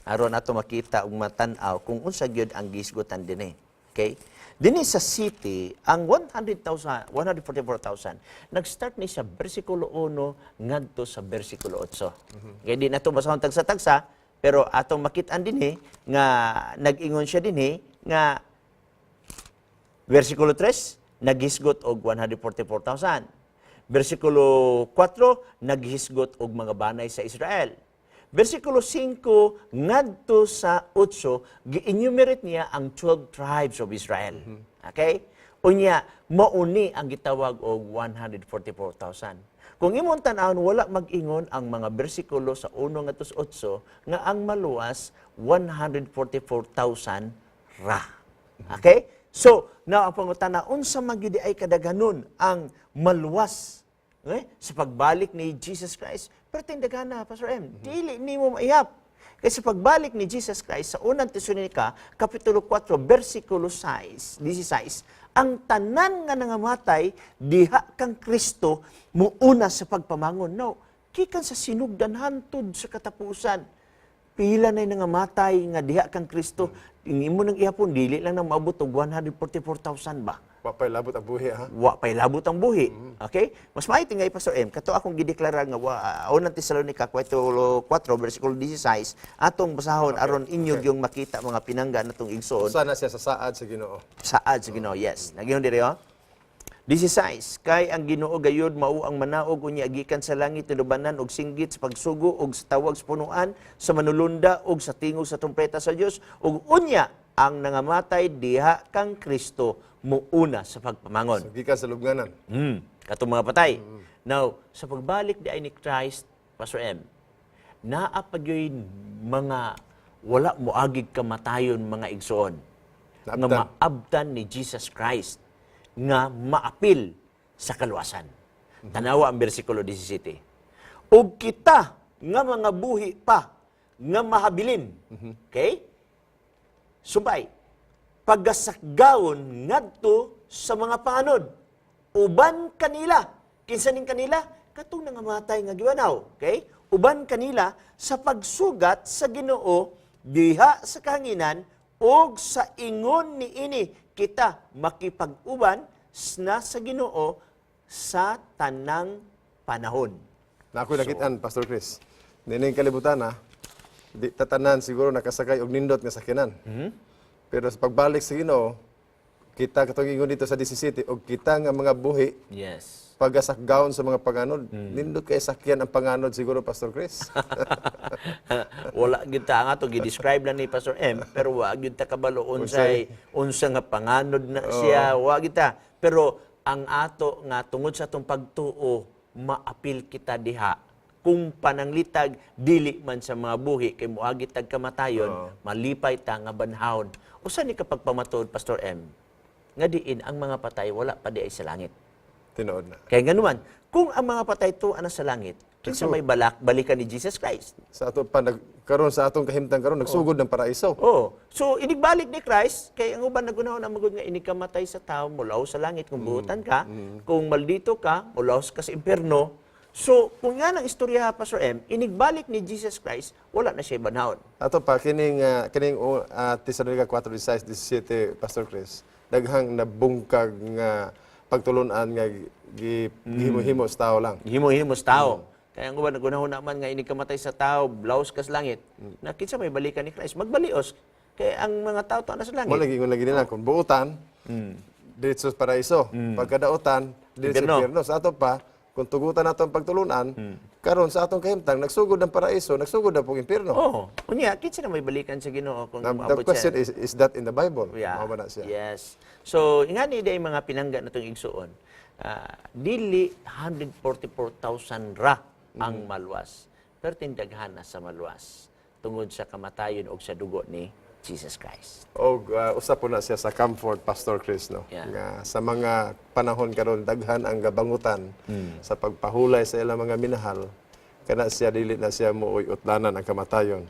Aron ato makita ug matan-aw kung unsa gyud ang gisgutan dinhi. Okay? Dinhi sa city, ang 100,000, 144,000 nag-start ni sa bersikulo 1 ngadto sa bersikulo 8. Kaya di nato basahon tagsa-tagsa, pero atong makit-an dinhi nga nag-ingon siya dinhi nga versikulo 3, naghisgot og 144,000. Versikulo 4, naghisgot og mga banay sa Israel. Versikulo 5 ngadto sa 8, gi-enumerate niya ang 12 tribes of Israel. Okay? Unya, mauni ang gitawag og 144,000. Kung imong tan-awon, wala mag-ingon ang mga bersikulo sa 1 ngadto sa 8 nga ang maluwas 144,000 ra. Okay? So, now ang pangutana, unsa man gyud ay kadaghanon ang maluwas, eh, sa pagbalik ni Jesus Christ? Pero tindagana, Pastor M, dili nimo maihap. Kay sa pagbalik ni Jesus Christ sa Unang Tesalonika, Kapitulo 4, versikulo 6, 16, ang tanan nga nangamatay diha kang Kristo muuna sa pagpamangon. No, gikan sa sinugdan hantod sa katapusan, pila na nangamatay nga diha kang Kristo, imo nang ihapon dili lang nang maabot og 144,000 ba? Wa pa'y labot ang buhi, ha? Wa pa'y labot ang buhi. Okay? Mas maayo tingay, Pastor M, kato akong gideklara nga wa, Unang Tesalonica 4, 4 versikulo 16, atong basahon aron inyo yung makita, mga pinangga natong igsoon. Sana siya sa saad sa Ginoo. Saad sa Ginoo, yes. Nagyon diri, oh. 16, kay ang Ginoo gayud mao ang manaog unya gikan sa langit tinubanan og singgit sa pagsugo og sa tawag sa punuan sa manulunda og sa tingog sa trumpeta sa Dios, ug unya ang nangamatay diha kang Kristo muuna sa pagpamangon. So, gikan sa lubnganan. Katong mga patay. Now, sa pagbalik di ay ni Christ, Pastor M, naa pa gyud mga wala moagig kamatayon, mga igsoon, nga Naabtan. maabtan ni Jesus Christ nga maapil sa kaluwasan. Tanawa ang bersikulo 17. Ug kita nga mga buhi pa nga mahabilin. Okay? Subay, pagasakgawon ngadto sa mga panganod. Uban kanila. Kinsa ning kanila? Katong nangamatay nga giwanaw. Okay? Uban kanila sa pagsugat sa Ginoo diha sa kahanginan, og sa ingon niini kita makipag-uban na sa Ginoo sa tanang panahon. Na ako'y nakitaan, Pastor Chris. Nining kalibutan, ha, di tatanan siguro nakasakay og nindot nga sakyanan. Pero sa pagbalik sa Ginoo, kita katong ingon dito sa 17, og kita nga mga buhi pagasakgaon sa mga panganod. Nindot kay sakyan ang panganod siguro, Pastor Chris. Wala gyud ta nga to gi-describe lang ni Pastor M, pero wa gyud ta kabalo unsay unsa nga panganod na siya, wa gyud ta. Pero ang ato nga tungod sa atong pagtuo, maapil kita diha kung pananglitag dili man sa mga buhi kay moagi tag kamatayon, malipay ta nga banhawon. Usa ni kapag pamatuod, Pastor M, nga diin ang mga patay wala pa di ay sa langit? Tinuod na. Kaya nganuman, kung ang mga patay tuwa na sa langit, kinsa may balak balikan ni Jesus Christ? Sa ato pa nag karon sa atong kahimtang karon nagsugod ng paraiso. Oo. So, inigbalik ni Christ, kay ang uban nagunahon ang magud nga inigkamatay sa tao, mulaw sa langit kung buutan ka, kung maldito ka, mulaw ka sa impyerno. So, kung nga ng istorya, Pastor M, inigbalik ni Jesus Christ, wala na siya banhawon. Ato pa kining Tesalonica 4:16 17, Pastor Chris. Daghang nabungkag nga pagtulunan nga gi gihimo-himo sa tao lang. Himo-himo sa tao. Kaya ang uban nagunahon naman nga inigkamatay sa tao, laos ka sa langit. Na kinsa may balikan ni Christ, magbalios. Kaya ang mga tao tuwa na sa langit. Mo lagi ingon lagi nila kung buutan diretso sa paraiso, pagkadautan diretso sa Impyerno. impyerno. Sa ato pa kung tugutan nato ang pagtulunan, Karon sa atong kahimtang, nagsugod ang paraiso, nagsugod ang pong impierno. Oh, unya kinsa na may balikan sa Ginoo kung Now, the moabot question siya? is that in the Bible? Yeah. Mao ba na siya? Yes. So, ingani day mga pinangga natong igsuon. Dili 144,000 ra ang maluwas. Pero tindaghan na sa maluwas tungod sa kamatayon og sa dugo ni Jesus Christ. Og usa po na siya sa comfort, Pastor Chris, no? Yeah. Nga sa mga panahon karon, daghan ang gabangutan sa pagpahulay sa ilang mga minahal, kana siya dili na siya mooy utlanan ang kamatayon.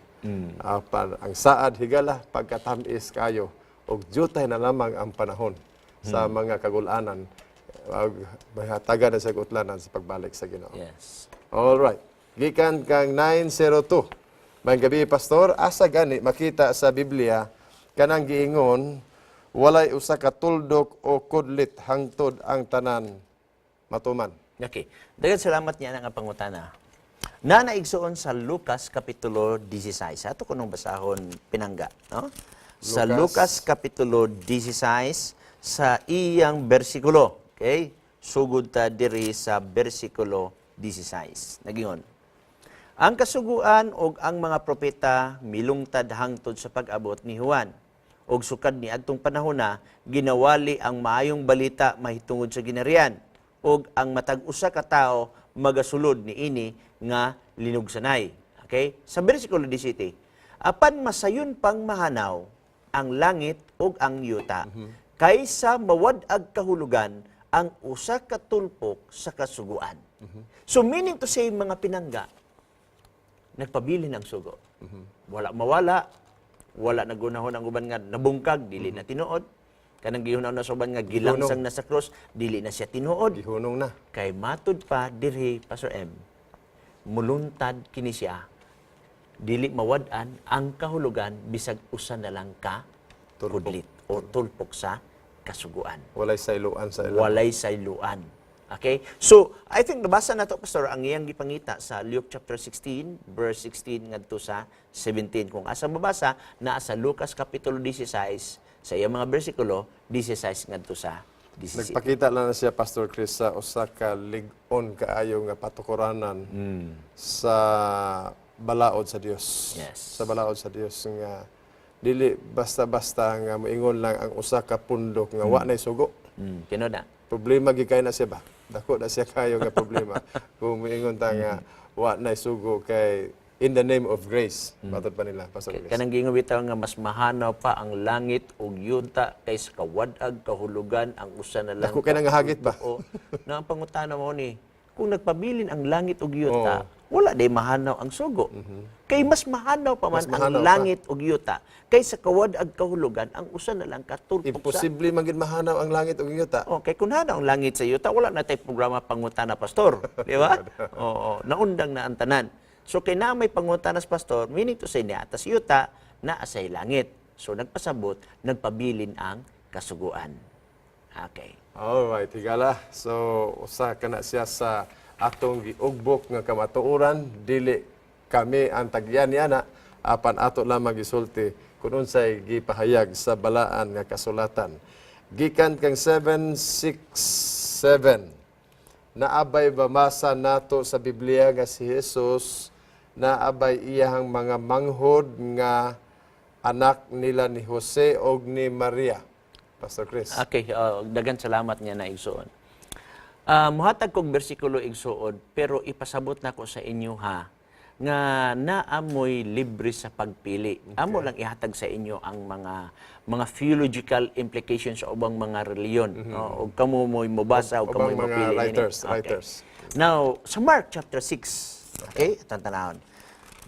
Ang saad higala pagkatamis kayo og jutay na lamang ang panahon sa mga kagulanan, og mahatagan na siya og utlanan sa pagbalik sa Ginoo. Yes. All right. Gikan kang 902. Maayong gabi, Pastor. Asa gani makita sa Biblia kanang giingon walay usa ka tuldok o kudlit hangtod ang tanan matuman? Okay. Daghang salamat niya nga pangutana. Na naigsuon sa Lucas Kapitulo 16. Ato kunong basahon, pinangga, no? Sa Lucas. Lucas Kapitulo 16 sa iyang bersikulo. Okay? Sugod ta diri sa bersikulo 16. Nagingon: "Ang kasuguan og ang mga propeta milungtad hangtod sa pag-abot ni Juan. Og sukad ni adtong panahona, ginawali ang maayong balita mahitungod sa ginarian og ang matag usa ka tawo magasulod niini nga linugsanay." Okay? Sa bersikulo 17, "Apan masayon pang mahanaw ang langit ug ang yuta kaysa mawad-ag kahulugan ang usa ka tulpok sa kasuguan." So meaning to say, mga pinangga, nagpabilin ang sugo. Wala mawala, wala nagunahon ang uban nga nabungkag, dili na tinuod. Kanang gihunahon na sa uban nga gilangsang na sa cross, dili na siya tinuod. Gihunong na. Kay matud pa dirhi, Pastor M, muluntad kini siya, dili mawad-an ang kahulugan bisag usa na lang ka Tulpok. kudlit o tulpok sa kasuguan. Walay sayloan sa ilang. Walay sayluan. Okay? So, I think nabasa na to, Pastor, ang iyang gipangita sa Luke chapter 16, verse 16 ngadto sa 17. Kung asa mabasa, naa sa Lucas Kapitulo 16, sa iyang mga bersikulo, 16 ngadto sa 17. Nagpakita lang na siya, Pastor Chris, sa usa ka lig-on kaayo nga patukuranan sa balaod sa Dios. Yes. Sa balaod sa Dios nga dili basta-basta nga moingon lang ang usa ka pundok nga wa nay sugo. Tinuod na. Problema gid kay na siya ba? Dako na siya kayo nga problema kung moingon ta nga wa nay sugo kay in the name of grace. Matod pa nila, Pastor Chris. Kanang giingon bitaw nga mas mahanaw pa ang langit ug yuta kaysa kawad-ag kahulugan ang usa na lang Dako kay nga hagit ba? O, na ang pangutana mo ni, kung nagpabilin ang langit ug yuta, wala day mahanaw ang sugo. Kay mas mahanaw pa man Mas mahanaw ang pa. langit ug yuta kaysa kawad-ag kahulugan ang usa na lang ka tulpok sa Imposible man gid mahanaw ang langit ug yuta. Okay, kung hanaw ang langit sa yuta, wala na tay programa pangutana, Pastor. Di ba? Oo, naundang na ang tanan. So, kay na may pangutana sa pastor, meaning to say, naa sa yuta, naa sa langit. So, nagpasabot, nagpabilin ang kasuguan. Okay. Alright, higala. So, usa ka na siya sa atong giugbok nga kamatuoran, dili kami ang tagyan niya na, apan ato lamang gisulti kung unsay gipahayag sa balaan nga kasulatan. Gikan kang 767. Naabay bamasa nato sa Biblia nga si Jesus naabay iyahang mga manghod nga anak nila ni Jose og ni Maria? Pastor Chris. Okay, dagan salamat niya na, igsuon. Muhatag kog bersikulo, igsuon, pero ipasabot nako sa inyo ha nga naamoy libre sa pagpili. Amo lang ihatag sa inyo ang mga theological implications sa ubang mga reliyon. No? Og kamo mo'y mobasa og Ubang kamo'y mga mapili nini. writers, Okay. writers. Now, sa Mark chapter 6, okay, atong tanawon.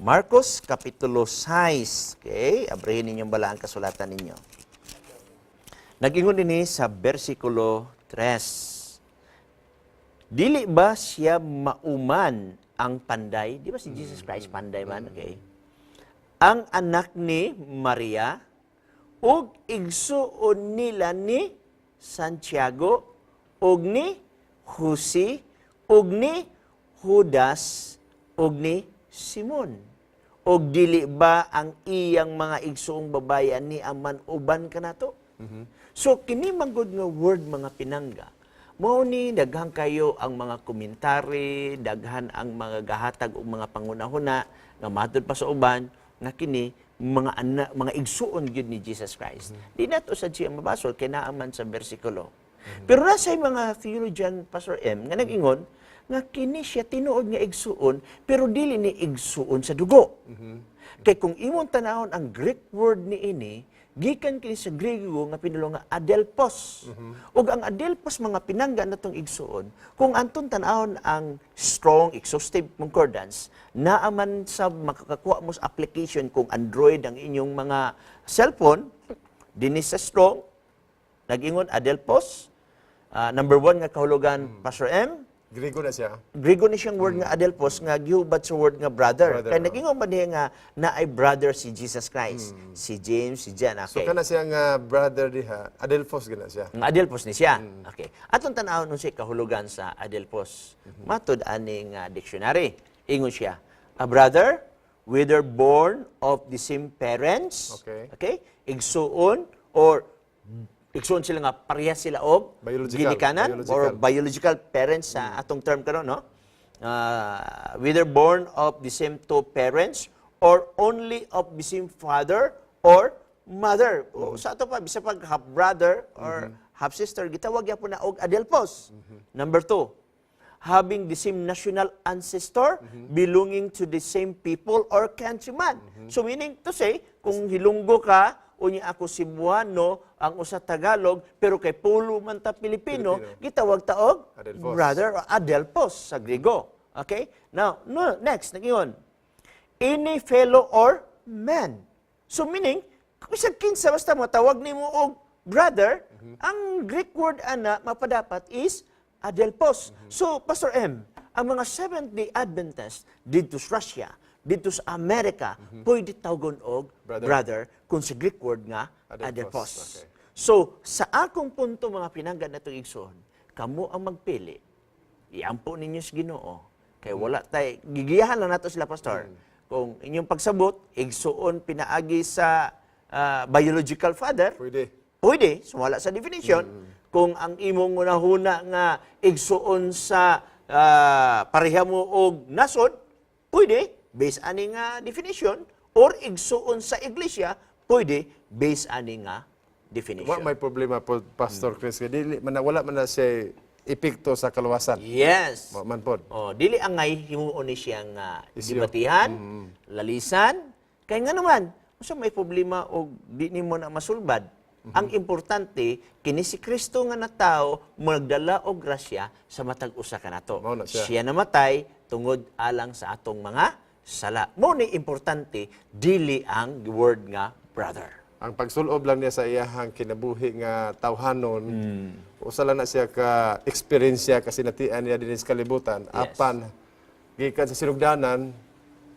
Marcos Kapitulo 6, okay, abrihin ninyong balaang kasulatan ninyo. Nag-ingon dinhi sa bersikulo 3. "Dili ba siya mauman ang panday?" Di ba si Jesus Christ panday man? Okay. "Ang anak ni Maria ug igsuon nila ni Santiago ug ni Jose ug ni Judas ug ni Simon. Og dili ba ang iyang mga igsuong babayi ni aman uban kanato?" So kini manggod nga word, mga pinangga, Mao ni daghan kayo ang mga komentary, daghan ang mga gahatag og mga pangunahuna nga matud pa sa uban nga kini mga anak, mga igsuon gyud ni Jesus Christ. Di nato sad siya mabasol kay naa man sa bersikulo. Pero nasa mga theologian, Pastor M, nga nag-ingon nga kini siya tinuod nga igsuon pero dili ni igsuon sa dugo. Kay kung imong tanawon ang Greek word ni ini, gikan kini sa Griego nga pinulo nga adelpos. Ug ang adelpos, mga pinangga natong igsuon, kung anton tan-awon ang Strong Exhaustive Concordance, naa man sa makakakuha mo sa application kung Android ang inyong mga cellphone, dinhi sa Strong, nag-ingon adelpos, number 1 nga kahulugan, Pastor M, Grigo na siya. Grigo ni siyang word nga adelpos nga gihubad sa word nga brother. Brother, Kay oh. nag-ingon ba niya nga na ay brother si Jesus Christ? Si James, si John. So Okay. kana siya nga brother diha, Adelphos gina siya. Ang adelpos ni siya. Okay. Atong tan-awon unsay kahulugan sa adelpos. Matud aning dictionary. Ingon siya, a brother whether born of the same parents, okay? Igsuon or igsuon sila nga parehas sila og Biological. ginikanan Biological. or biological parents sa atong term karon, no? Whether born of the same two parents or only of the same father or mother. O, sa ato pa, bisa pag half brother or half sister, gitawag gyapon na og adelpos. Number 2, having the same national ancestor, belonging to the same people or countryman. So meaning to say, kung Hilonggo ka, unya ako Cebuano, ang usa Tagalog, pero kay pulo man ta Pilipino, Pilipino. gitawag ta og Adelphos. brother or adelpos sa Griego. Okay? Now, no, next, nag-ingon. Any fellow or man. So meaning, bisag kinsa basta matawag nimo og brother, ang Greek word ana mapadapat is adelpos. So, Pastor M, ang mga Seventh-day Adventists didto sa Russia, didto sa Amerika, pwede tawgon og Brother. brother kung sa Greek word nga Adelphos. adelpos. So, sa akong punto, mga pinangga natong igsoon, kamo ang magpili. Iampo ninyo sa Ginoo. Kay wala tay gigiyahan lang nato sila, Pastor. Kung inyong pagsabot, igsuon pinaagi sa biological father, Pwede. pwede, so wala sa definition. Kung ang imong hunahuna nga igsuon sa pareha mo og nasod, pwede, based ani nga definition, or igsuon sa iglesia, pwede, based ani nga definition. Wa may problema po, Pastor Chris, kay dili man wala man na siya epekto sa kaluwasan. Yes. Wa man pod. Oh, dili angay himuon ni siyang Isyu. debatihan, lalisan. Kay nga naman, unsa may problema og di nimo na masulbad? Ang importante kini si Kristo nga natawo magdala og grasya sa matag usa kanato. Mao na siya. Siya namatay tungod alang sa atong mga sala. Mao ni importante, dili ang word nga brother. Ang pagsulob lang niya sa iyahang kinabuhi nga tawhanon, usa lang na siya ka eksperyensya kasi natian niya dinhi sa kalibutan. Apan gikan sa sinugdanan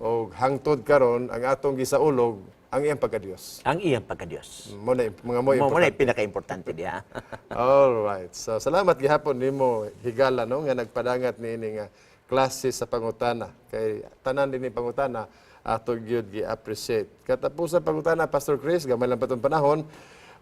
og hangtod karon, ang atong gisaulog ang iyang pagkadiyos. Ang iyang pagkadiyos. Mo na mga mo Mao na importante. pinaka-importante diha. All right. So salamat gihapon nimo, higala, no, nga nagpadangat niini nga klase sa pangutana. Kay tanan dinhi pangutana ato gyud gi-appreciate. Katapusan pangutana, Pastor Chris, gamay lang pa tong panahon.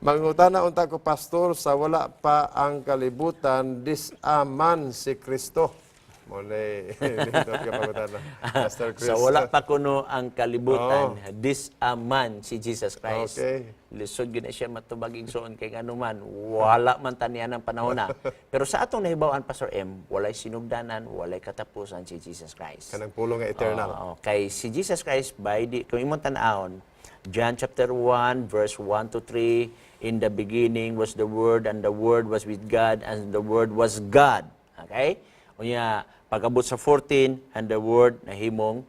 Mangutana unta ko, Pastor, sa wala pa ang kalibutan, disaman si Kristo. Mo na nindot ka pangutana, Pastor Chris. Sa wala pa kuno ang kalibutan, disaman si Jesus Christ. Lisod gyud na siya matubag, igsoon, kay nganuman wala man tanian ang panahon na. Pero sa atong nahibaw-an, Pastor M, walay sinugdanan, walay katapusan si Jesus Christ. Kanang pulong nga eternal. Oo, kay si Jesus Christ by the, kung imong tan-awon, John chapter 1 verse 1 to 3, "In the beginning was the Word, and the Word was with God, and the Word was God." Okay? Unya pag-abot sa 14, "And the Word nahimong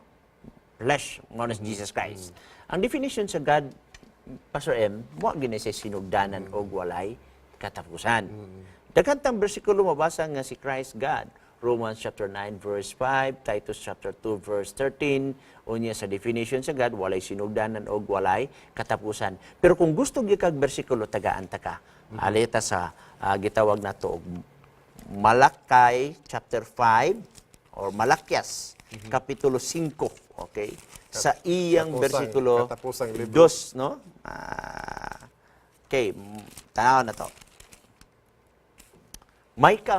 flesh," mao na si Jesus Christ. Ang definition sa God, Pastor M, wa gyud na siya sinugdanan og walay katapusan. Daghan tang bersikulo mabasa nga si Christ God. Romans chapter 9 verse 5, Titus chapter 2 verse 13, unya sa definition sa God, walay sinugdanan og walay katapusan. Pero kung gusto gyud kag bersikulo, tagaan ta ka. Alita sa gitawag nato og Malakay chapter 5 or Malakyas kapitulo 5, okay? Sa iyang bersikulo Katapusang libro. 2, no? Okay, tanaw na to. Micah,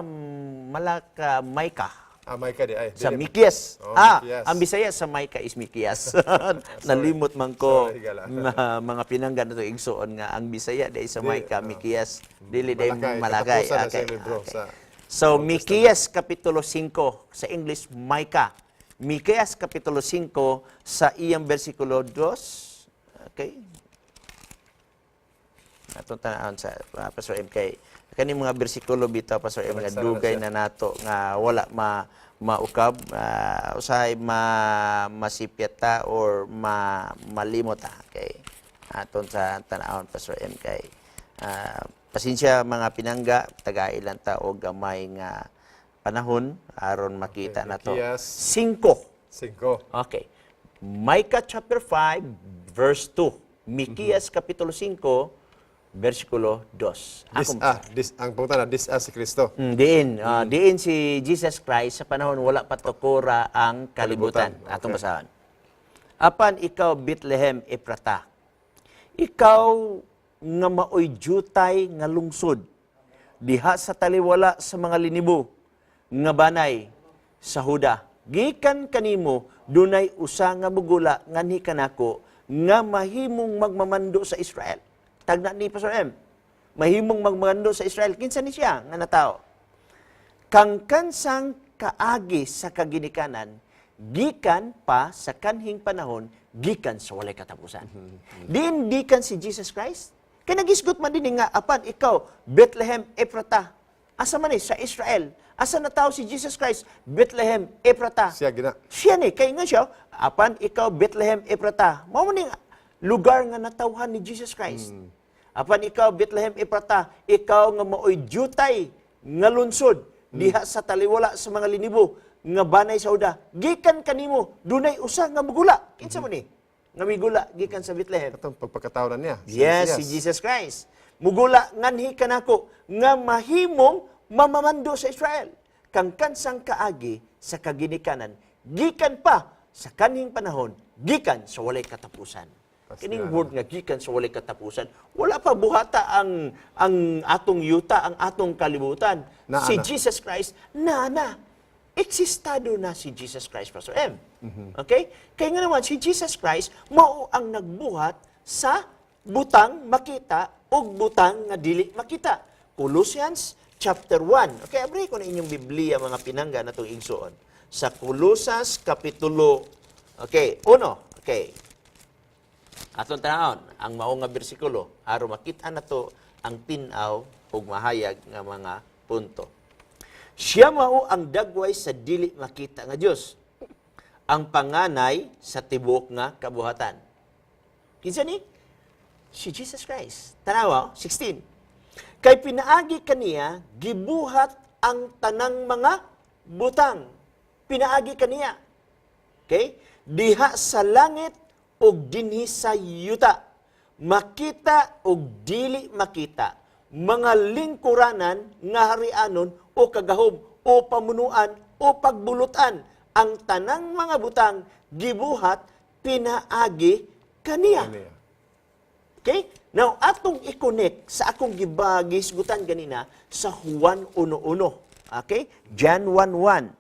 Malaka, Micah. Ah, Micah di ay. Sa Dili. Mikias. Oh, Ah, Mikias. ang Bisaya sa Micah is Mikias. Nalimot man ko Sorry, higala. nga mga pinangga na to igsuon nga ang Bisaya dai sa Di, Micah, Mikias. Dili dai Malakay. Malakay. Katapusan na sa libro sa So Mikias kapitulo 5 sa English Micah. Mikias kapitulo 5 sa iyang bersikulo 2. Okay? Atong tan-awon sa Pastor MK. Kani mga bersikulo bitaw, Pastor M, nga Basta na dugay siya. na nato nga wala maukab, usahay masipyat ta or malimot ta. Okay. Aton sa tan-awon, Pastor MK. Pasensya mga pinangga, tagailan ta og gamay nga panahon aron makita Okay, nato. Mikias. Singko. Singko. Okay. Micah chapter 5 verse 2. Mikias kapitulo 5 versikulo 2. Dis, Ako ah, dis, ang punta na, dis ah, si Kristo. Diin, diin si Jesus Christ sa panahon wala pa tukura ang kalibutan. Kalibutan, okay. Atong basahan. Apan ikaw, Bethlehem Ephrata, ikaw nga maoy jutay nga lungsod diha sa taliwala sa mga linibo nga banay sa Huda. Gikan kanimo dunay usa nga mugula nganhi kanako nga mahimong magmamando sa Israel. Tagna ni Pastor M. Mahimong magmamando sa Israel. Kinsa ni siya nga natao? Kang kansang kaagi sa kaginikanan, gikan pa sa kanhing panahon, gikan sa walay katapusan. Diin gikan si Jesus Christ? Kay nagisgot man din nga, apan ikaw, Bethlehem Ephrata. Asa man ni? Sa Israel. Asa na tao si Jesus Christ? Bethlehem Ephrata. Siya gina. Siya ni, kay nga siya, apan ikaw, Bethlehem Ephrata. Mao man ning lugar nga natawhan ni Jesus Christ. Apan ikaw, Bethlehem Ephrata, ikaw nga maoy jutay nga lunsod diha sa taliwala sa mga linibo nga banay sa Huda. Gikan kanimo dunay usa nga mugula. Kinsa man ni? Nga migula gikan sa Bethlehem. Atong pagpakatao na niya. Si Yes, Mesias. si Jesus Christ. Mugula nganhi kanako nga mahimong mamamando sa Israel. Kang kansang kaagi sa kaginikanan, gikan pa sa kanhing panahon, gikan sa walay katapusan. Pas Kining nga. word nga gikan sa walay katapusan, wala pa buhata ang atong yuta, ang atong kalibutan. Naa Si na. Jesus Christ, na na. Eksistado na si Jesus Christ, Pastor M. Okay? Kaya nga naman, si Jesus Christ, mao ang nagbuhat sa butang makita o butang nga dili makita. Colossians chapter 1. Okay, abri ko na inyong Biblia, mga pinangga na itong igsuon. Sa Colosas kapitulo, okay, uno. Okay. Atong tanawon ang mao nga bersikulo aron makita nato ang tin-aw ug mahayag nga mga punto. Siya mao ang dagway sa dili makita nga Dios, ang panganay sa tibuok nga kabuhatan. Kinsa ni? Si Jesus Christ. Tanawa, 16. Kay pinaagi kaniya gibuhat ang tanang mga butang. Pinaagi kaniya. Okay? Diha sa langit ug dinhi sa yuta. Makita ug dili makita. Mga lingkuranan nga harianon o kagahom o pamunuan o pagbulutan ang tanang mga butang gibuhat pinaagi kaniya. Kaniya. Okay? Now, atong i-connect sa akong gibagisgutan ganina sa Juan 1.1. Okay? John 1.1.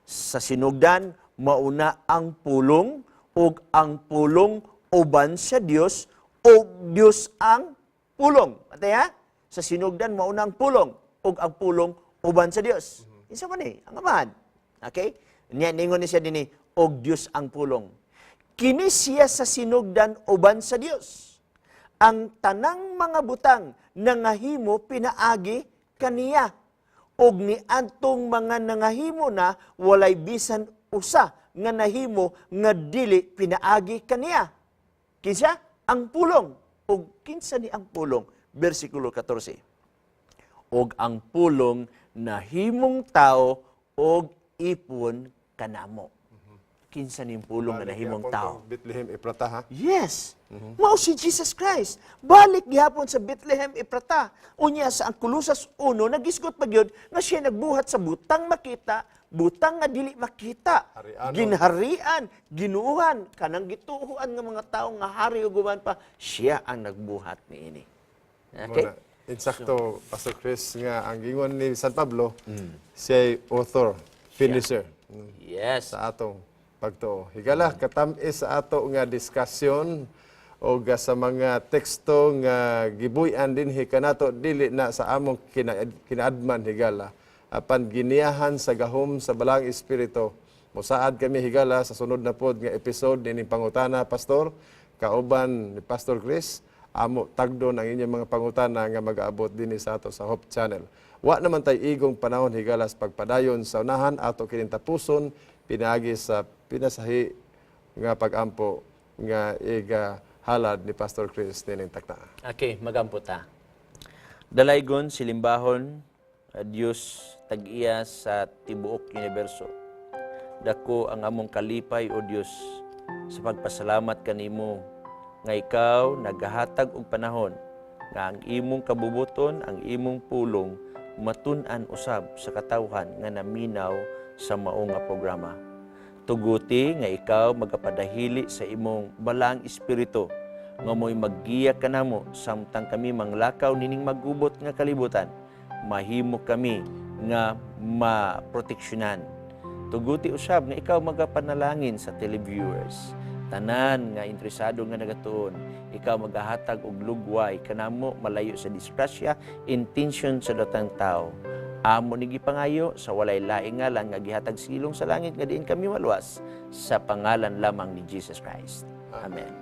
Sa sinugdan, mauna ang pulong ug ang pulong uban sa Dios ug Dios ang pulong. Atay ha? Sa sinugdan, mauna ang pulong ug ang pulong uban sa Dios. Isa man eh, ang amahan. Okay? Niya ningon ni siya dinhi, og Dios ang pulong. Kini siya sa sinugdan uban sa Dios. Ang tanang mga butang nangahimo pinaagi kaniya ug niadtong mga nangahimo na walay bisan usa nga nahimo nga dili pinaagi kaniya. Kinsa? Ang pulong. Ug kinsa ni ang pulong? Bersikulo 14. Ug ang pulong nahimong tao og ipon kanamo. Kinsa ni pulong nga Balik nahimong gyapon tao? tong Bethlehem Ephrata ha. Yes. Mao si Jesus Christ. Balik gihapon sa Bethlehem Ephrata. Unya sa ang Colosas 1 nagisgot pa gyud nga siya nagbuhat sa butang makita, butang nga dili makita. Harianon. Ginharian, ginuuhan, kanang gituohan nga mga tawo nga hari ug uban pa, siya ang nagbuhat niini. Okay? Muna. Insakto, Pastor Chris, nga ang gingon ni San Pablo, siya author, finisher sa atong pagtuo. Higala, katam-is sa ato nga diskusyon o sa mga teksto nga gibuy-an dinhi kanato, dili na sa among kinaadman, higala, apan giniyahan sa gahom sa Balaang Espiritu. Mosaad kami, higala, sa sunod na pod nga episode nining Pangutana Pastor kauban ni Pastor Chris. Amo tagdon ang inyong mga pangutana nga mag-aabot dinhi sa ato sa Hope Channel. Wa naman tay igong panahon, higala, sa pagpadayon sa unahan. Ato kining tapuson pinaagi sa pinasahi nga pagampo nga iga halad ni Pastor Chris nining takna. Okay, magampo ta. Dalaygon, silimbahon, Dios tag-iya sa tibuok universo. Dako ang among kalipay, O Dios, sa pagpasalamat kanimo nga ikaw nagahatag og panahon nga ang imong kabubuton, ang imong pulong matun-an usab sa katawhan nga naminaw sa mao nga programa. Tuguti nga ikaw magapadahili sa imong Balaang Espiritu nga mo'y maggiya kanamo samtang kami manglakaw nining magubot nga kalibutan. Mahimo kami nga maproteksyonan. Tuguti usab nga ikaw magapanalangin sa televiewers. Tanan nga interesado nga nagatuon, ikaw magahatag og lugway kanamo malayo sa disgrasya, intention sa datang tao. Amo ni gipangayo sa walay laing ngalan nga gihatag silong sa langit nga diin kami maluwas, sa pangalan lamang ni Jesus Christ. Amen.